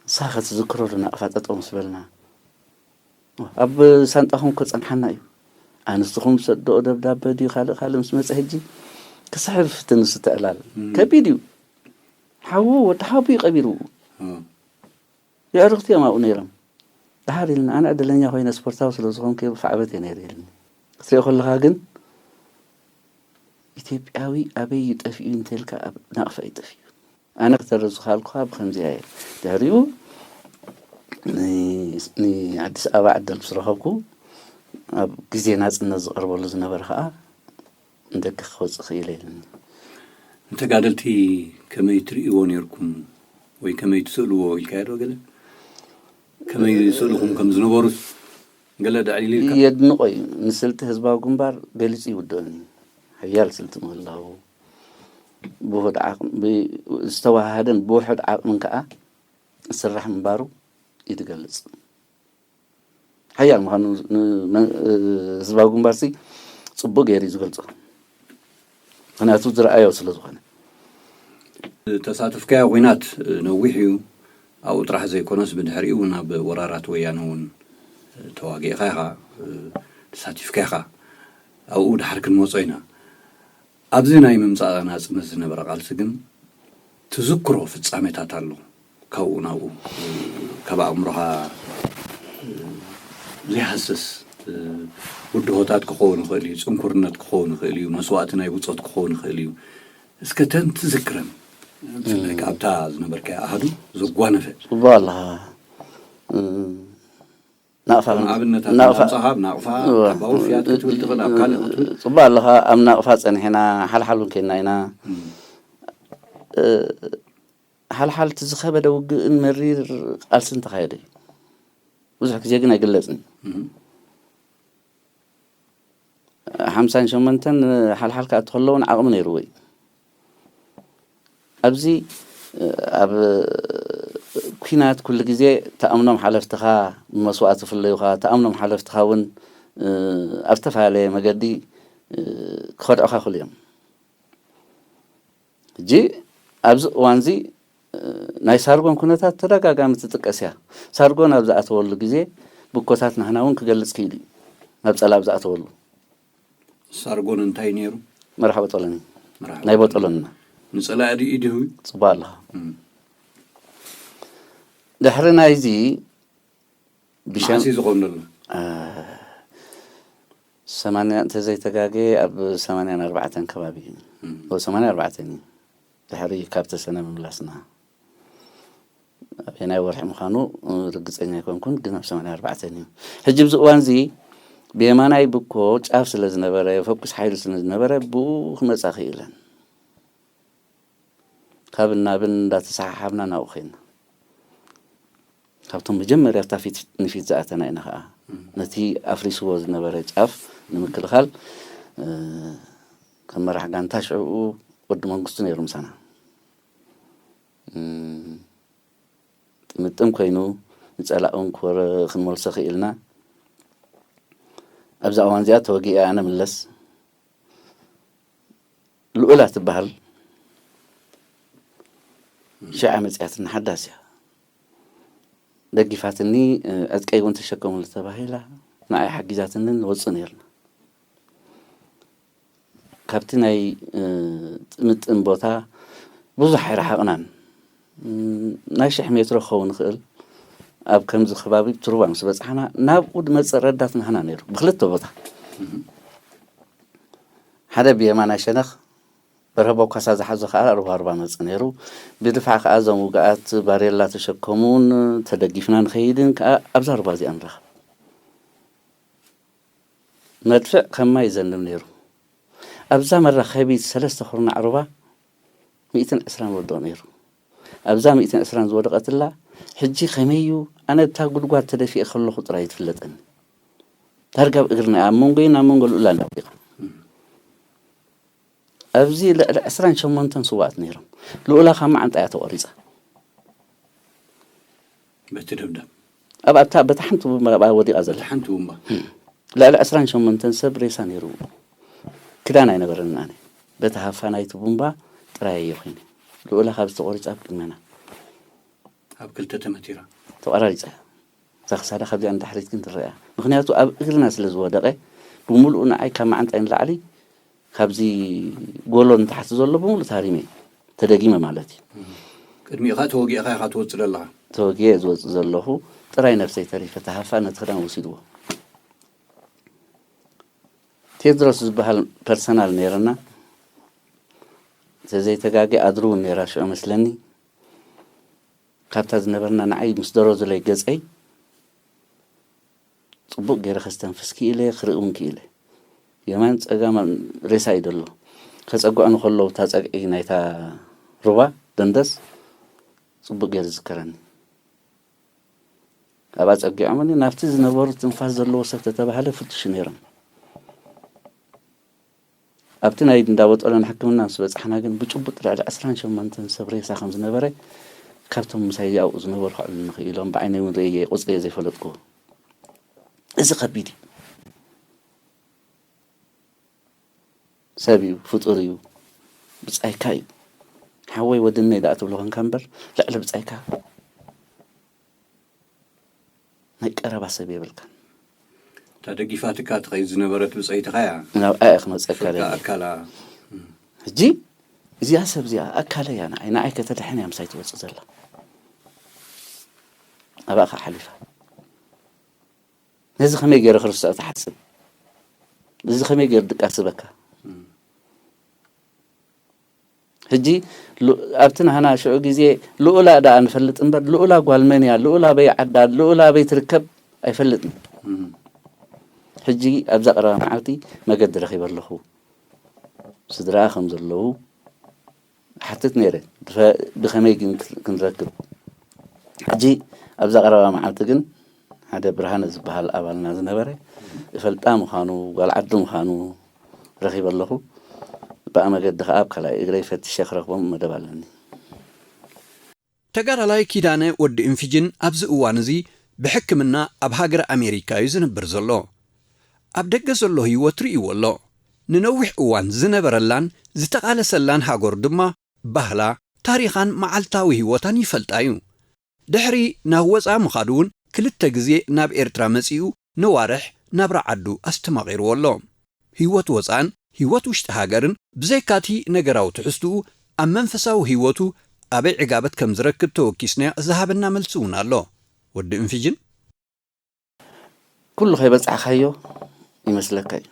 ንስኻ ከ ትዝክሮ ዶ ናቕፋ ጠጠው ምስ በልና? ኣብ ሳንጣኹም እኮ ጸንሓና እዩ። ኣንስትኹም ዝሰድኦ ደብዳበ ድዩ ካልእ ካልእ ምስ መጸ ሕጂ ክስሕብ ዝፍትን ንሱ ትዕላል። እም። ከቢድ እዩ። ሓዉ ወዲ ሓቡ እዩ ቀቢሩ። እም። የዕሩኽቲ እዮም ኣብኡ ነይሮም። ደሓር ኢልና፣ ኣነ ዕድለኛ ኮይነ ስፖርታዊ ስለ ዝኾንኩ ብፋዕበት እየ ነይረ ኢልኒ። ክትሪኦ ከለኻ ግን ኢትዮጵያዊ ኣበይ እዩ ጠፊኡ እንተልካ ኣብ ናቕፋ እዩ ጠፊኡ። ኣነ ክተርፍ ዝኸኣልኩኻ ብኸምዚኣ እየ። ድሕሪኡ ን-፣ ንኣዲስ ኣበባ ዕድል ምስ ረኸብኩ፣ ኣብ ግዜ ናጽነት ዝቐርበሉ ዝነበረ ኸኣ ንደገ ክወጽእ ክኢለ ኢልኒ። ንተጋደልቲ ከመይ ትርእይዎ ነይርኩም? ወይ ከመይ ትስእልዎ ኢልካዮ ዶ ገለ? ከመይ ስእልኹም ከም ዝነበሩስ ገለ ደዕሊል ኢልካ? የድንቖ እዩ። ንስልቲ ህዝባዊ ግንባር ገሊጹ ይውድኦኒ። ሓያል ስልቲ ምህላዉ፣ ብውሑድ ዓቕሚ፣ ብ-፣ ዝተዋሃሃደን ብውሑድ ዓቕምን ከኣ ዝስራሕ ምንባሩ እዩ ዝገልጽ። ሓያል ምዃኑ ን-፣ መ-፣ ህዝባዊ ግንባርሲ ጽቡቕ ገይሩ እዩ ዝገልጾ። ምኽንያቱ ዝረኣዮ ስለ ዝኾነ። ተሳትፍካዮ ኲናት ነዊሕ እዩ። ኣብኡ ጥራሕ ዘይኮነስ ብድሕሪኡ እውን ኣብ ወራራት ወያነ እውን ተዋጊእካ ኢኻ፣ ተሳቲፍካ ኢኻ። ኣብኡ ድሓር ክንመጾ ኢና። ኣብዚ ናይ ምምጻእ ናጽነት ዝነበረ ቃልሲ ግን ትዝክሮ ፍጻሜታት ኣሎ። ካብኡ ናብኡ፣ ካብ ኣእምሮኻ ዘይሃስስ ብድሆታት ክኸውን ይኽእል እዩ፣ ጽንኩርነት ክኸውን ይኽእል እዩ፣ መስዋእቲ ናይ ብጾት ክኸውን ይኽእል እዩ። እስከ ተን ትዝክረን፣ ብፍላይ ኣብታ ዝነበርካያ ኣሃዱ ዘጓነፈ። ጽቡቕ ኣለኻ። እም፣ ናቕፋ ከም ኣብነታት ናቕፋ እናምጻኻ፣ ኣብ ናቕፋ፣ እዋ። ኣብ ኣውፍያት ክትብል ትኽእል፣ ኣብ ካልእ ክትብል። ጽቡቕ ኣለኻ። ኣብ ናቕፋ ጸኒሕና፣ ሓልሓል እውን ኬድና ኢና። እም። እ፣ ሓልሓል እቲ ዝኸበደ ውግእን መሪር ቃልስን ተኻየደ እዩ። ብዙሕ ግዜ ግን ኣይግለጽን እዩ። እም። ሓምሳን ሸሞንተን ሓልሓል ክኣቱ ከሎ እውን ዓቕሚ ነይርዎ እዩ። ኣብዚ፣ ኣብ ኲናት ኩሉ ግዜ ትኣምኖም ሓለፍትኻ ብመስዋእቲ ይፍለዩኻ፣ ትኣምኖም ሓለፍትኻ እውን ኣብ ዝተፈላለየ መገዲ ክኸድዑኻ ይኽእሉ እዮም። ሕጂ ኣብዚ እዋንዚ ናይ ሳርጎን ኩነታት ተደጋጋሚ ትጥቀስ እያ። ሳርጎን ኣብ ዝኣተወሉ ግዜ ብኮታት ናህና እውን ክገልጽ ክኢሉ እዩ። ናብ ጸላእ ኣብ ዝኣተወሉ። ሳርጎን እንታይ ነይሩ? መርሓ ቦጦሎኒ። መርሓ ናይ ቦጦሎኒ። ቦጦሎንና። ንጸላኢ ድዩ ኢድሁ? ጽቡቕ ኣለኻ። እም። ድሕሪ ናይዚ ብሸም-፣ መዓስ እዩ ዝኾን ዘሎ? አ፣ ሰማንያ እንተዘይተጋገየ ኣብ ሰማንያን ኣርባዕተን ከባቢ እዩ። እም። ኦ፣ ሰማንያ ኣርባዕተን እዩ። ድሕሪ ካብ ተሰነ ምምላስና። ኣበየናይ ወርሒ ምዃኑ ርግጸኛ ኣይኮንኩን፣ ግን ኣብ ሰማንያ ኣርባዕተን እዩ። ሕጂ ኣብዚ እዋንዚ ብየማናይ ብኮ ጫፍ ስለ ዝነበረ፣ ፈኩስ ሓይሊ ስለ ዝነበረ፣ ብኡ ክመጻ ክኢለን። ካብ እናብን እንዳተሰሓሓብና ናብኡ ኸይድና። ካብቶም መጀመርያ ኣብታ ፊት ንፊት ዝኣተና ኢና ኸዓ። እም። ነቲ ኣፍሪስዎ ዝነበረ ጫፍ ንምክልኻል፣ እ፣ ከም መራሕ ጋንታ ሽዕኡ ወዲ መንግስቱ ነይሩ ምሳና። እም፣ ጥምጥም ኮይኑ ንጸላእ እውን ክወረ-፣ ክንመልሶ ክኢልና። ኣብዛ እዋን እዚኣ ተወጊአ ኣነ ምለስ። ልኡላ ትበሃል ሽዓ መጺኣትኒ ሓዳስ እያ። ደጊፋትኒ፣ እ፣ ዕጥቀይ እውን ተሸከሙሉ ተባሂላ፣ ንዓይ ሓጊዛትኒ ንወጽእ ነይርና። ካብቲ ናይ፣ እ፣ ጥምጥም ቦታ ብዙሕ ኣይረሓቕናን። ም፣ ናይ ሽሕ ሜትሮ ክኸውን ይኽእል። ኣብ ከምዚ ከባቢ ትሩባ ምስ በጻሕና፣ ናብኡ ዝመጽእ ረዳት ናህና ነይሩ፣ ብኽልተ ቦታ። ሓደ ብየማናይ ሸነኽ፣ በርሀ ቦካሳ ዝሓዞ ከኣ ሩባ ሩባ መጽእ ነይሩ። ብድፋዕ ከኣ እዞም ውግኣት ባሬላ ተሸከሙን ተደጊፍና ንኸይድን ከኣ ኣብዛ ሩባ እዚኣ ንራኸብ። መድፍዕ ከም ማይ ይዘንብ ነይሩ። ኣብዛ መራኸቢት ሰለስተ ኩርናዕ ሩባ ሚእትን ዕስራን ወድቕ ነይሩ። ኣብዛ ሚእትን ዕስራን ዝወደቐትላ፣ ሕጂ ከመይ እዩ? ኣነ እታ ጉድጓድ ተደፊኤ ከለኹ ጥራይ ትፍለጠኒ። ዳርጋ ኣብ እግርና፣ ኣብ መንጎይን ኣብ መንጎ ልኡላን ወዲቓ። ኣብዚ ልዕሊ ዕስራን ሸሞንተን ስውኣት ነይሮም። ልኡላ ካብ መዓንጣ እያ ተቖሪጻ። በቲ ደብዳብ? ኣብ፣ ኣብታ፣ በታ ሓንቲ ቡምባ ኣብኣ ወዲቓ ዘላ። በታ ሓንቲ ቡምባ? እም። ልዕሊ ዕስራን ሸሞንተን ሰብ ሬሳ ነይሩ። ክዳን ኣይነበረን ኣነ። በቲ ሃፋ ናይቲ ቡምባ ጥራይ እየ ኮይነ። ልኡላ ካብዚ ተቖሪጻ ኣብ ቅድመና። ኣብ ክልተ ተመቲራ? ተቖራሪጻ። እዛ ክሳዳ ካብዚኣ ንድሕሪት ግን ትረኣ። ምኽንያቱ ኣብ እግርና ስለ ዝወደቐ፣ ብምሉኡ ንዓይ ካብ መዓንጣይ ንላዕሊ ካብዚ ጎሎ ንታሕቲ ዘሎ ብምሉእ ታሪመ፣ ተደጊመ ማለት እዩ። ቅድሚኡ ኸኣ ተወጊእኻ ኢኻ ትወጽእ ዘለኻ? ተወጊኤ ዝወጽእ ዘለኹ፣ ጥራይ ነብሰይ ተሪፈ፣ ተሃፋ ነቲ ክዳን ወሲድዎ። ቴድሮስ ዝበሃል ፐርሰናል ነይርና፣ ተዘይተጋጌ ኣድሩ እውን ነይራ ሽዑ መስለኒ። ካብታ ዝነበርና ንዓይ ምስ ደረዙለይ ገጸይ ጽቡቕ ገይረ ከስተንፍስ ክኢለ፣ ክርኢ እውን ክኢለ። የማን ጸጋም ሬሳ እዩ ዘሎ። ከጸግዑ ንከለዉ እታ ጸግዒ ናይታ ሩባ ደንደስ ጽቡቕ ገይሩ ዝዝከረኒ። ኣብኣ ጸጊዖምኒ፣ ናብቲ ዝነበሩ ትንፋስ ዘለዎ ሰብ ተተባህለ ፍቱሽ ነይሮም። ኣብቲ ናይ እንዳ ቦጦሎን ሕክምና ምስ በጻሕና ግን ብጭቡጥ ልዕሊ ዕስራን ሸሞንተን ሰብ ሬሳ ከም ዝነበረ ካብቶም ምሳይ ኣብኡ ዝነበሩ ክዕልሉኒ ክኢሎም፣ ብዓይነይ እውን ርእየ ቁጽሪ እየ ዘይፈለጥኩዎ። እዚ ከቢድ እዩ። ሰብ እዩ፣ ፍጡር እዩ፣ ብጻይካ እዩ። ሓወይ ወድነይ ደኣ ትብሎ ኮንካ እምበር ልዕሊ ብጻይካ ናይ ቀረባ ሰብ የብልካን። እታ ደጊፋትካ ትኸይድ ዝነበረት ብጸይትኻ እያ። ናብኣ እየ ክመጸካ ደልየ። ኣካላ ሕጂ እዚኣ ሰብ እዚኣ ኣካለይ እያ፣ ንዓይ ንዓይ ከተድሕን እያ ምሳይ ትወጽእ ዘላ። ኣብኣ ከኣ ሓሊፋ። ነዚ ከመይ ገይረ ክርስዖ ትሓስብ? እዚ ከመይ ገይሩ ድቃስ ዝበካ? ሕጂ ሉ- ኣብቲ ናህና ሽዑ ግዜ ልኡላ ደኣ ንፈልጥ እምበር ልኡላ ጓል መን እያ፣ ልኡላ ኣበይ ዓዳ፣ ልኡላ ኣበይ ትርከብ ኣይፈልጥን። ሕጂ ኣብዛ ቀረባ መዓልቲ መገዲ ረኺበ ኣለኹ። ስድራኣ ከም ዘለዉ ሓትት ነይረ። ብኸመይ ግን ክንረክብ? ሕጂ ኣብዛ ቀረባ መዓልቲ ግን ሓደ ብርሃነ ዝበሃል ኣባልና ዝነበረ እፈልጣ ምዃኑ ጓል ዓዲ ምዃኑ ረኺበ ኣለኹ። ብኣ መገዲ ከኣ ኣብ ካልኣይ እግረይ ፈቲሸ ክረኽቦም መደብ ኣለኒ። ተጋዳላይ ኪዳነ ወዲ እንፊጅን ኣብዚ እዋን እዚ ብሕክምና ኣብ ሃገረ ኣሜሪካ እዩ ዝነብር ዘሎ። ኣብ ደገ ዘሎ ህይወት ርእይዎ ኣሎ። ንነዊሕ እዋን ዝነበረላን ዝተቓለሰላን ሃገሩ ድማ ባህላ፣ ታሪኻን መዓልታዊ ህይወታን ይፈልጣ እዩ። ድሕሪ ናብ ወጻኢ ምኻዱ እውን ክልተ ግዜ ናብ ኤርትራ መጺኡ ነዋርሕ ናብራ ዓዱ ኣስተማቒርዎ ኣሎ። ህይወት ወጻእን ህይወት ውሽጢ ሃገርን ብዘይካቲ ነገራዊ ትሕዝትኡ ኣብ መንፈሳዊ ህይወቱ ኣበይ ዕጋበት ከም ዝረክብ ተወኪስናዮ ዝሃበና መልሲ እውን ኣሎ። ወዲ እንፊጅን ኩሉ ከይበጻሕካዮ ይመስለካ እዩ።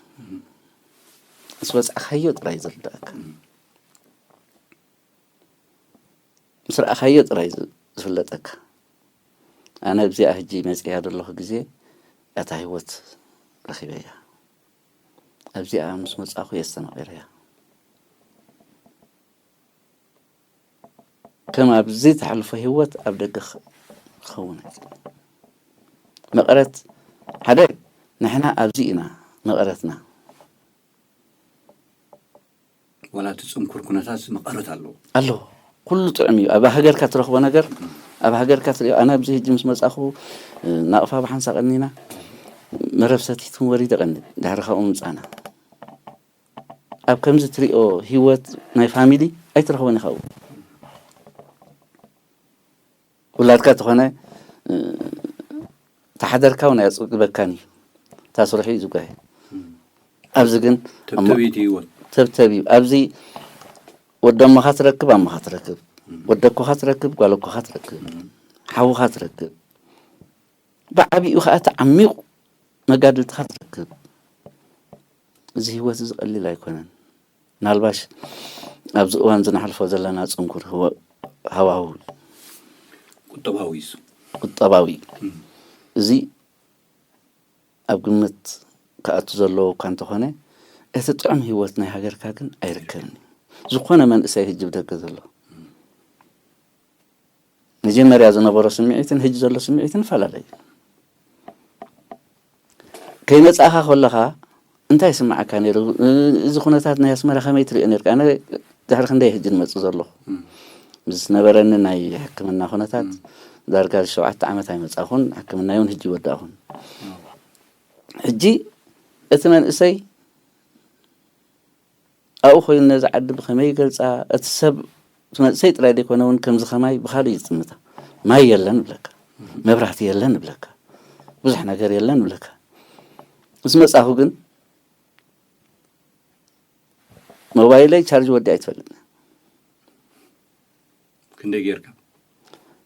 ምስ በጻሕካዮ ጥራይ ዝርዳእካ፣ ምስ ረኣኻዮ ጥራይ ዝፍለጠካ። ኣነ ኣብዚኣ ሕጂ መጺኣ ዘለኹ ግዜ እታ ህይወት ረኺበያ። ኣብዚኣ ምስ መጻኹ የስተማቒረያ። ከም ኣብዚ ተሕልፎ ህይወት ኣብ ደገ ክኸውን ኣይክእልን። መቐረት ሓደ ንሕና ኣብዚ ኢና መቐረትና። ዋላ እቲ ጽንኩር ኩነታት መቐረት ኣለዎ። ኣለዎ። ኩሉ ጥዑም እዩ። ኣብ ሃገርካ ትረኽቦ ነገር ኣብ ሃገርካ ትሪኦ። ኣነ ኣብዚ ሕጂ ምስ መጻኹ ናቕፋ ብሓንሳእ ቀኒና መረብ ሰቲትን ወሪደ ቀኒን ድሕሪ ካብኡ ምጻና። ኣብ ከምዚ ትሪኦ ህይወት ናይ ፋሚሊ ኣይትረኽቦን ኢኻ። ውላድካ ተኾነ ተሓደርካ እውን ኣየፅግበካን እዩ። እታ ስርሑ እዩ ዝጓየ። ኣብዚ ግን ተብተቢት ህይወት ተብተብ እዩ። ኣብዚ ወዲ ኣሞኻ ትረክብ፣ ኣሞኻ ትረክብ፣ ወዲ ኣኮኻ ትረክብ፣ ጓል ኣኮኻ ትረክብ፣ ሓውኻ ትረክብ። ብዓቢኡ ከዓ እቲ ዓሚቑ መጋድልትኻ ትረክብ። እዚ ህይወት እዚ ቀሊል ኣይኮነን። ምናልባሽ ኣብዚ እዋን እዚ ንሓልፎ ዘለና ጽንኩር ህወ- ሃዋህው ቁጠባዊ እዩ። ቁጠባዊ እዩ። እዚ ኣብ ግምት ክኣቱ ዘለዎ እኳ እንተኾነ እቲ ጥዑም ህይወት ናይ ሃገርካ ግን ኣይርከብን እዩ። ዝኾነ መንእሰይ ህጂ ብደገ ዘሎ መጀመርያ ዝነበሮ ስምዒትን ሕጂ ዘሎ ስምዒትን ይፈላለ እዩ። ከይመጻእኻ ከለኻ እንታይ ይስምዓካ ነይሩ? እዚ ኩነታት ናይ ኣስመራ ከመይ ትሪኦ ነርካ? ኣነ ድሕሪ ክንደይ ሕጂ ንመጽእ ዘለኹ ምስ ነበረኒ ናይ ሕክምና ኩነታት ዳርጋ ሸውዓተ ዓመት ኣይመጻኹን። ሕክምናይ እውን ሕጂ ይወዳእኹን። ሕጂ እቲ መንእሰይ ኣብኡ ኮይኑ ነዛ ዓዲ ብኸመይ ይገልጻ? እቲ ሰብ እቲ መንእሰይ ጥራይ ዘይኮነ እውን ከምዚ ከማይ ብኻልእ እዩ ዝጥምታ። ማይ የለን ይብለካ፣ መብራህቲ የለን ይብለካ፣ ብዙሕ ነገር የለን ይብለካ። ምስ መጻኹ ግን ሞባይለይ ቻርጅ ወዲ ኣይትፈልጥ። ክንደይ ጌርካ?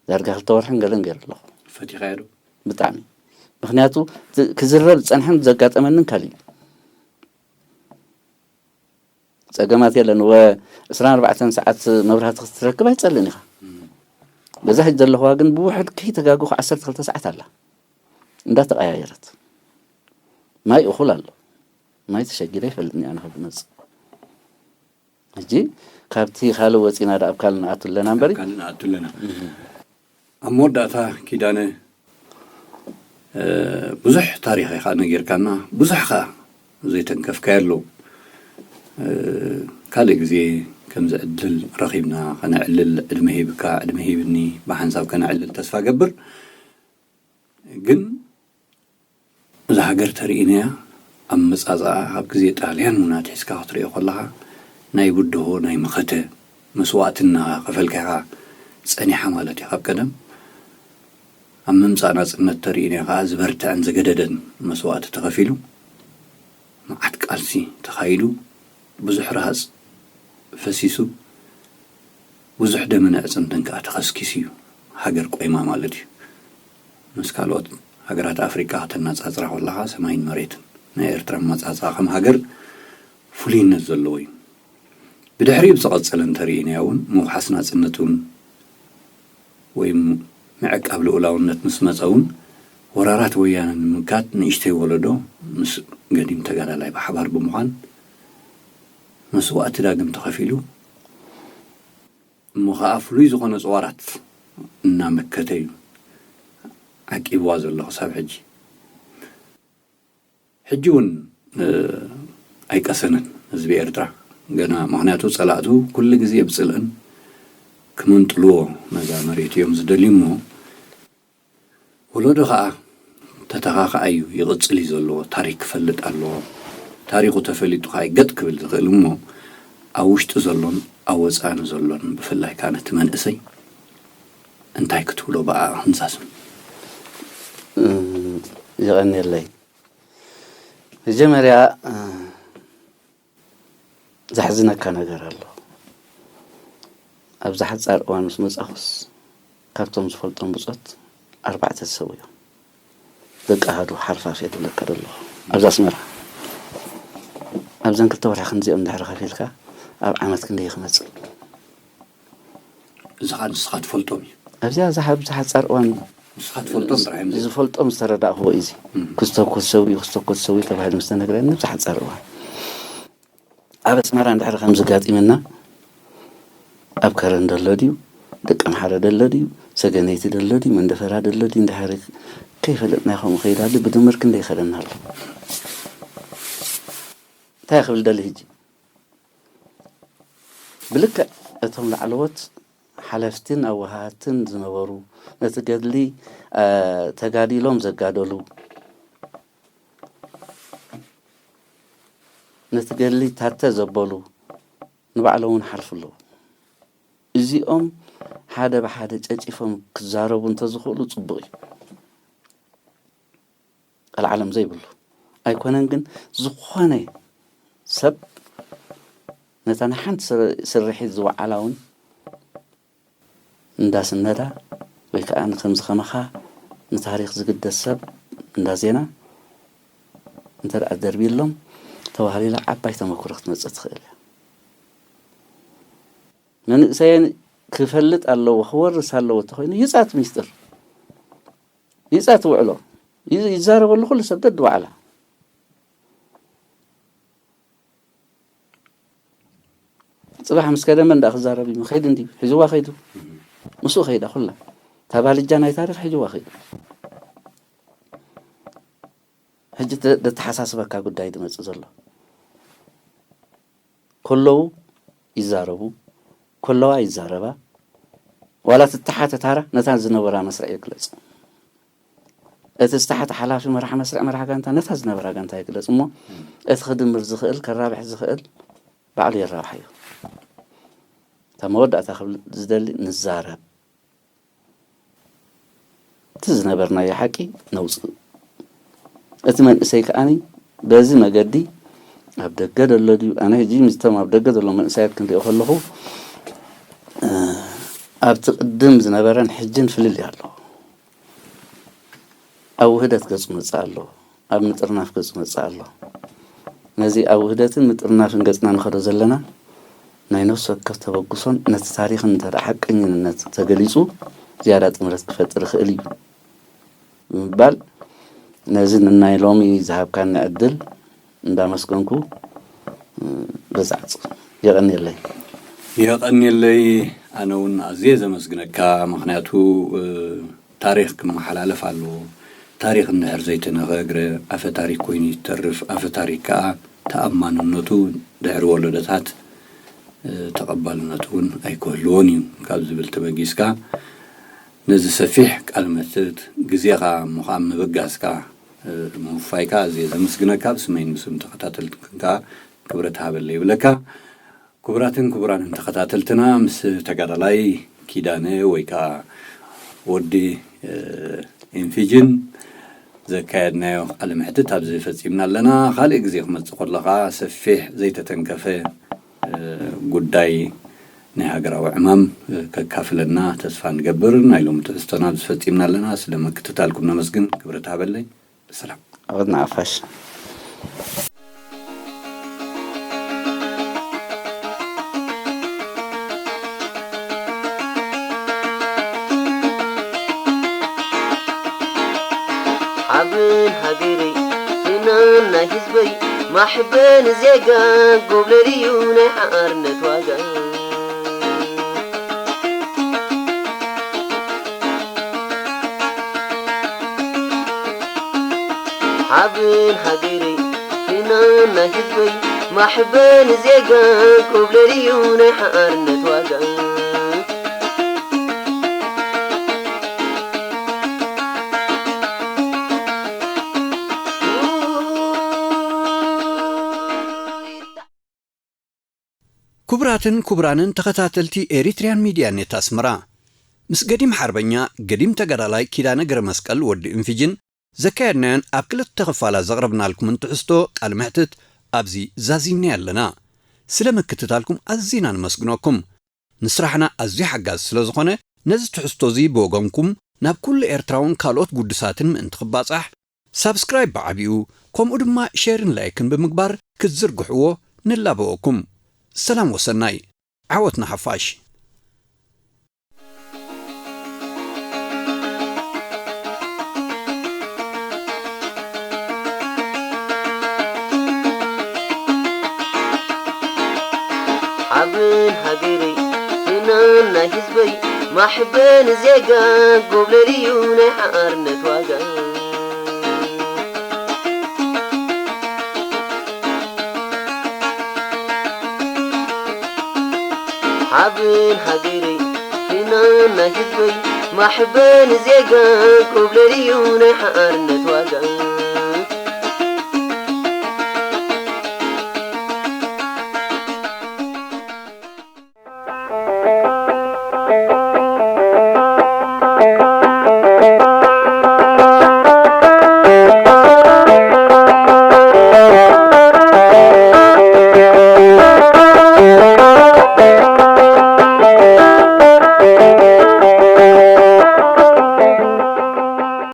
ዳርጋ ክልተ ወርሕን ገለን ገይረ ኣለኹ። ፈቲኻዮ ዶ? ብጣዕሚ። ምክንያቱ ክዝረብ ዝጸንሐን ዘጋጠመንን ካልእ እዩ። ጸገማት የለን። ወ ዕስራን ኣርባዕተን ሰዓት መብራህቲ ክትረክብ ኣይትጸልን ኢኻ። በዛ ሕጂ ዘለኹዋ ግን ብውሕድ ከይተጋገኹ ዓሰርተ ክልተ ሰዓት ኣላ እንዳተቐያየረት። ማይ እኹል ኣሎ። ማይ ተሸጊረ ይፈልጥኒ ኣነ ካብ ዝመጽእ። ሕጂ ካብቲ ካልእ ወጺና ደኣ ኣብ ካልእ ንኣቱ ኣለና እምበሪ። ካልእ ንኣቱ ኣለና። ኣብ መወዳእታ ኪዳነ፣ ብዙሕ ታሪኽ ኢኻ ነጊርካና፣ ብዙሕ ኸዓ ዘይተንከፍካዮ ኣሎ። ካልእ ግዜ ከምዚ ዕድል ረኺብና ከነዕልል፣ ዕድመ ሂብካ ዕድመ ሂብኒ፣ ብሓንሳብ ከነዕልል ተስፋ ገብር። ግን እዛ ሃገር ተርኢናያ፣ ኣብ መጻጻኣ ካብ ግዜ ጣልያን እውን ኣትሒዝካ ክትሪኦ ከለኻ፣ ናይ ብድሆ ናይ መኸተ መስዋእትና ከፈልካ ኢኻ ጸኒሓ ማለት እዩ። ካብ ቀደም ኣብ ምምጻእ ናጽነት ተርኢናያ ኸዓ ዝበርትዐን ዝገደደን መስዋእቲ ተኸፊሉ፣ መዓት ቃልሲ ተኻይዱ፣ ብዙሕ ረሃጽ ፈሲሱ፣ ብዙሕ ደምን ኣዕጽምትን ከኣ ተኸስኪሱ እዩ ሃገር ቆይማ ማለት እዩ። ምስ ካልኦት ሃገራት ኣፍሪቃ ከተነጻጽራ ከለኻ ሰማይን መሬትን። ናይ ኤርትራ ኣመጻጽኣ ከም ሃገር ፍሉይነት ዘለዎ እዩ። ብድሕሪኡ ብዝቐጸለ እንተርኢናዮ እውን ምውሓስ ናጽነት እውን ወይ ምዕቃብ ልኡላውነት ምስ መጸ እውን ወራራት ወያነ ንምምካት ንእሽተይ ወለዶ ምስ ገዲም ተጋዳላይ ብሓባር ብምዃን መስዋእቲ ዳግም ተኸፊሉ እሞ ኸዓ ፍሉይ ዝኾነ ጽዋራት እናመከተ እዩ ዓቂብዋ ዘሎ ክሳብ ሕጂ። ሕጂ እውን ኣይቀሰነን ህዝቢ ኤርትራ ገና። ምኽንያቱ ጸላእቱ ኩሉ ግዜ ብጽልእን ክምንጥልዎ ነዛ መሬት እዮም ዝደልዩ እሞ፣ ወለዶ ኸዓ ተተኻኽኣ እዩ ይቕጽል እዩ ዘለዎ። ታሪክ ክፈልጥ ኣለዎ። ታሪኹ ተፈሊጡ ኸዓ ገጥ ክብል ዝኽእል እሞ፣ ኣብ ውሽጢ ዘሎን ኣብ ወጻኢ ንዘሎን ብፍላይ ከኣ ነቲ መንእሰይ እንታይ ክትብሎ ብኣ ክንዛዝም? የቐንየለይ። መጀመርያ ዘሕዝነካ ነገር ኣሎ። ኣብዚ ሓጻር እዋን ምስ መጻኹስ ካብቶም ዝፈልጦም ብጾት ኣርባዕተ ዝሰውኡ እዮም። ደቂ ኣሃዱ ሓርፋፍ እየ ዝብለካ ዘለኹ። ኣብዚ ኣስመራ ኣብዘን ክልተ ወርሒ ክንዚኦም እንድሕር ከፊልካ ኣብ ዓመት ክንደይ ክመጽእ? እዚ ኸዓ ንስኻ ትፈልጦም እዩ። ኣብዚኣ ኣብዚ ሓጻር እዋን ንስኻ ትፈልጦም ጥራሕ እዮም። ዝፈልጦም ዝተረዳእኽዎ እዩ። እዚ ክስተኮት ሰብዩ ክስተኮት ሰብዩ ተባሂሉ ምስ ተነግረኒ ኣብዚ ሓጻር እዋን ኣብ ኣስመራ እንድሕር ከም ዘጋጢመና ኣብ ከረን ደሎ ድዩ ደቂ ኣምሓረ ደሎ ድዩ ሰገነይቲ ደሎ ድዩ መንደፈራ ደሎ ድዩ እንድሕር ከይፈለጥና ከምኡ ከይዳሉ ብድምር ክንደይ ይኸደና ኣሎ? እንታይ ክብል ደሊ ሕጂ? ብልክዕ እቶም ላዕለዎት ሓለፍትን ኣወሃሃድትን ዝነበሩ ነቲ ገድሊ ተጋዲሎም ዘጋደሉ ነቲ ገድሊ ታተ ዘበሉ ንባዕሎም እውን ሓልፉ ኣለዉ። እዚኦም ሓደ ብሓደ ጨጪፎም ክዛረቡ እንተዝኽእሉ ጽቡቕ እዩ። ቀልዓለም ዘይብሉ ኣይኮነን ግን ዝኾነ ሰብ ነታ ንሓንቲ ስርሒት ዝወዓላ እውን እንዳስነዳ ወይ ከዓ ንከምዚ ከማኻ ንታሪክ ዝግደስ ሰብ እንዳ ዜና እንተ ደኣ ደርቢሎም ተባህሊላ ዓባይ ተመክሮ ክትመፅእ ትኽእል እያ። መንእሰየን ክፈልጥ ኣለዎ ክወርስ ኣለዎ እንተኮይኑ ይፃት ሚስጥር ይፃት ውዕሎ ይዛረበሉ ኩሉ ሰብ ደድ ዋዕላ ፅባሕ ምስ ከደመ እንዳ ክዛረብ እዩ ከይዱ እንዲ ሒዝዋ ከይዱ ምስኡ ከይዳ ኩላ እታ ባልጃ ናይ ታሪክ ሒዝዋ ከይዱ። ሕጂ ደተሓሳስበካ ጉዳይ ዝመፅእ ዘሎ ኮለዉ ይዛረቡ ኮለዋ ይዛረባ ዋላ ትተሓተ ታራ ነታ ዝነበራ መስርዕ ይግለፅ። እቲ ዝተሓተ ሓላፊ መራሕ መስርዕ መራሕ ጋንታ ነታ ዝነበራ ጋንታ ይግለፅ እሞ እቲ ክድምር ዝኽእል ከራብሕ ዝኽእል ባዕሉ የራብሓዮ። እታ መወዳእታ ክብል ዝደሊ ንዛረብ እቲ ዝነበርናዮ ሓቂ ነውፅእ። እቲ መንእሰይ ከዓኒ በዚ መገዲ ኣብ ደገ ዘሎ ድዩ ኣነ ሕጂ ምስቶም ኣብ ደገ ዘሎ መንእሰያት ክንሪኦ ከለኹ ኣብቲ ቅድም ዝነበረን ሕጅን ፍልልይ ኣሎ። ኣብ ውህደት ገፁ መፅእ ኣሎ ኣብ ምጥርናፍ ገፁ መፅእ ኣሎ። ነዚ ኣብ ውህደትን ምጥርናፍን ገፅና ንኸዶ ዘለና ናይ ነፍሲ ወከፍ ተበግሶን ነቲ ታሪኽን እንተ ሓቀኝንነት ተገሊፁ ዝያዳ ጥምረት ክፈጥር ይኽእል እዩ ብምባል ነዚ ንናይ ሎሚ ዝሃብካኒ ዕድል እንዳመስገንኩ በዛዕፅ የቐንየለይ። የቐንየለይ ኣነ እውን ኣዝየ ዘመስግነካ፣ ምኽንያቱ፣ እ፣ ታሪኽ ክመሓላለፍ ኣለዎ። ታሪኽ እንድሕር ዘይተነገረ ኣፈ ታሪኽ ኮይኑ ይተርፍ፣ ኣፈ ታሪኽ ከኣ ተኣማንነቱ ድሕሪ ወለዶታት፣ እ፣ ተቐባልነቱ እውን ኣይክህልዎን እዩ ካብ ዝብል ተበጊስካ፣ ነዚ ሰፊሕ ቃለ መሕትት ግዜኻ እሞ ከኣ ምብጋስካ፣ እ፣ ምውፋይካ ኣዝየ ዘመስግነካ፣ ብስመይን ብስም ተኸታተልትካ ክብረት ሃበለይ ይብለካ። ክቡራትን ክቡራንን ተኸታተልትና፣ ምስ ተጋዳላይ ኪዳነ ወይ ከኣ ወዲ፣ እ፣ ኢንፊጅን ዘካየድናዮ ቃለ መሕትት ኣብዚ ፈጺምና ኣለና። ካልእ ግዜ ክመጽእ ከሎ ከኣ ሰፊሕ ዘይተተንከፈ፣ እ፣ ጉዳይ ናይ ሃገራዊ ዕማም፣ እ፣ ከካፍለና ተስፋ ንገብር። ናይ ሎሚ ትሕዝቶና ኣብዚ ፈጺምና ኣለና። ስለ ምክትታልኩም ነመስግን። ክብረት ሃበለይ። ሰላም። ኣወት ንዓፋሽ። ሓብን ሃገረይ፣ ፍናን ናይ ህዝበይ፣ ማሕበን ዜጋ፣ ጎብለል እዩ ናይ ሓርነት ዋጋ። ሓብን ሃገረይ፣ ፍናን ናይ ህዝበይ፣ ማሕበን ዜጋ፣ ጎብለል እዩ ናይ ሓርነት ዋጋ። ክቡራትን ክቡራንን ተኸታተልቲ ኤሪትሪያን ሚድያ ኔት ኣስመራ፣ ምስ ገዲም ሓርበኛ፣ ገዲም ተጋዳላይ ኪዳነ ገረመስቀል ወዲ እንፊጅን ዘካየድናዮን ኣብ ክልተ ክፋላት ዘቕረብናልኩምን ትሕዝቶ ቃለ መሕትት ኣብዚ ዛዚምናዮ ኣለና። ስለ ምክትታልኩም ኣዚና ነመስግነኩም። ንስራሕና ኣዝዩ ሓጋዚ ስለ ዝኾነ፣ ነዚ ትሕዝቶ እዚ ብወገንኩም ናብ ኩሉ ኤርትራውን ካልኦት ግዱሳትን ምእንቲ ክባጻሕ፣ ሳብስክራይብ ብዓቢኡ፣ ከምኡ ድማ ሼርን ላይክን ብምግባር ክትዝርግሕዎ ንላበወኩም። ሰላም ወሰናይ። ዓወት ንሓፋሽ። ሓብን ሃገረይ፣ ፍናን ናይ ህዝበይ፣ ማሕበን ዜጋ፣ ጎብለል እዩ ናይ ሓርነት ዋጋ። ሓብን ሃገረይ፣ ፍናን ናይ ህዝበይ፣ ማሕበን ዜጋ፣ ጎብለል እዩ ናይ ሓርነት ዋጋ።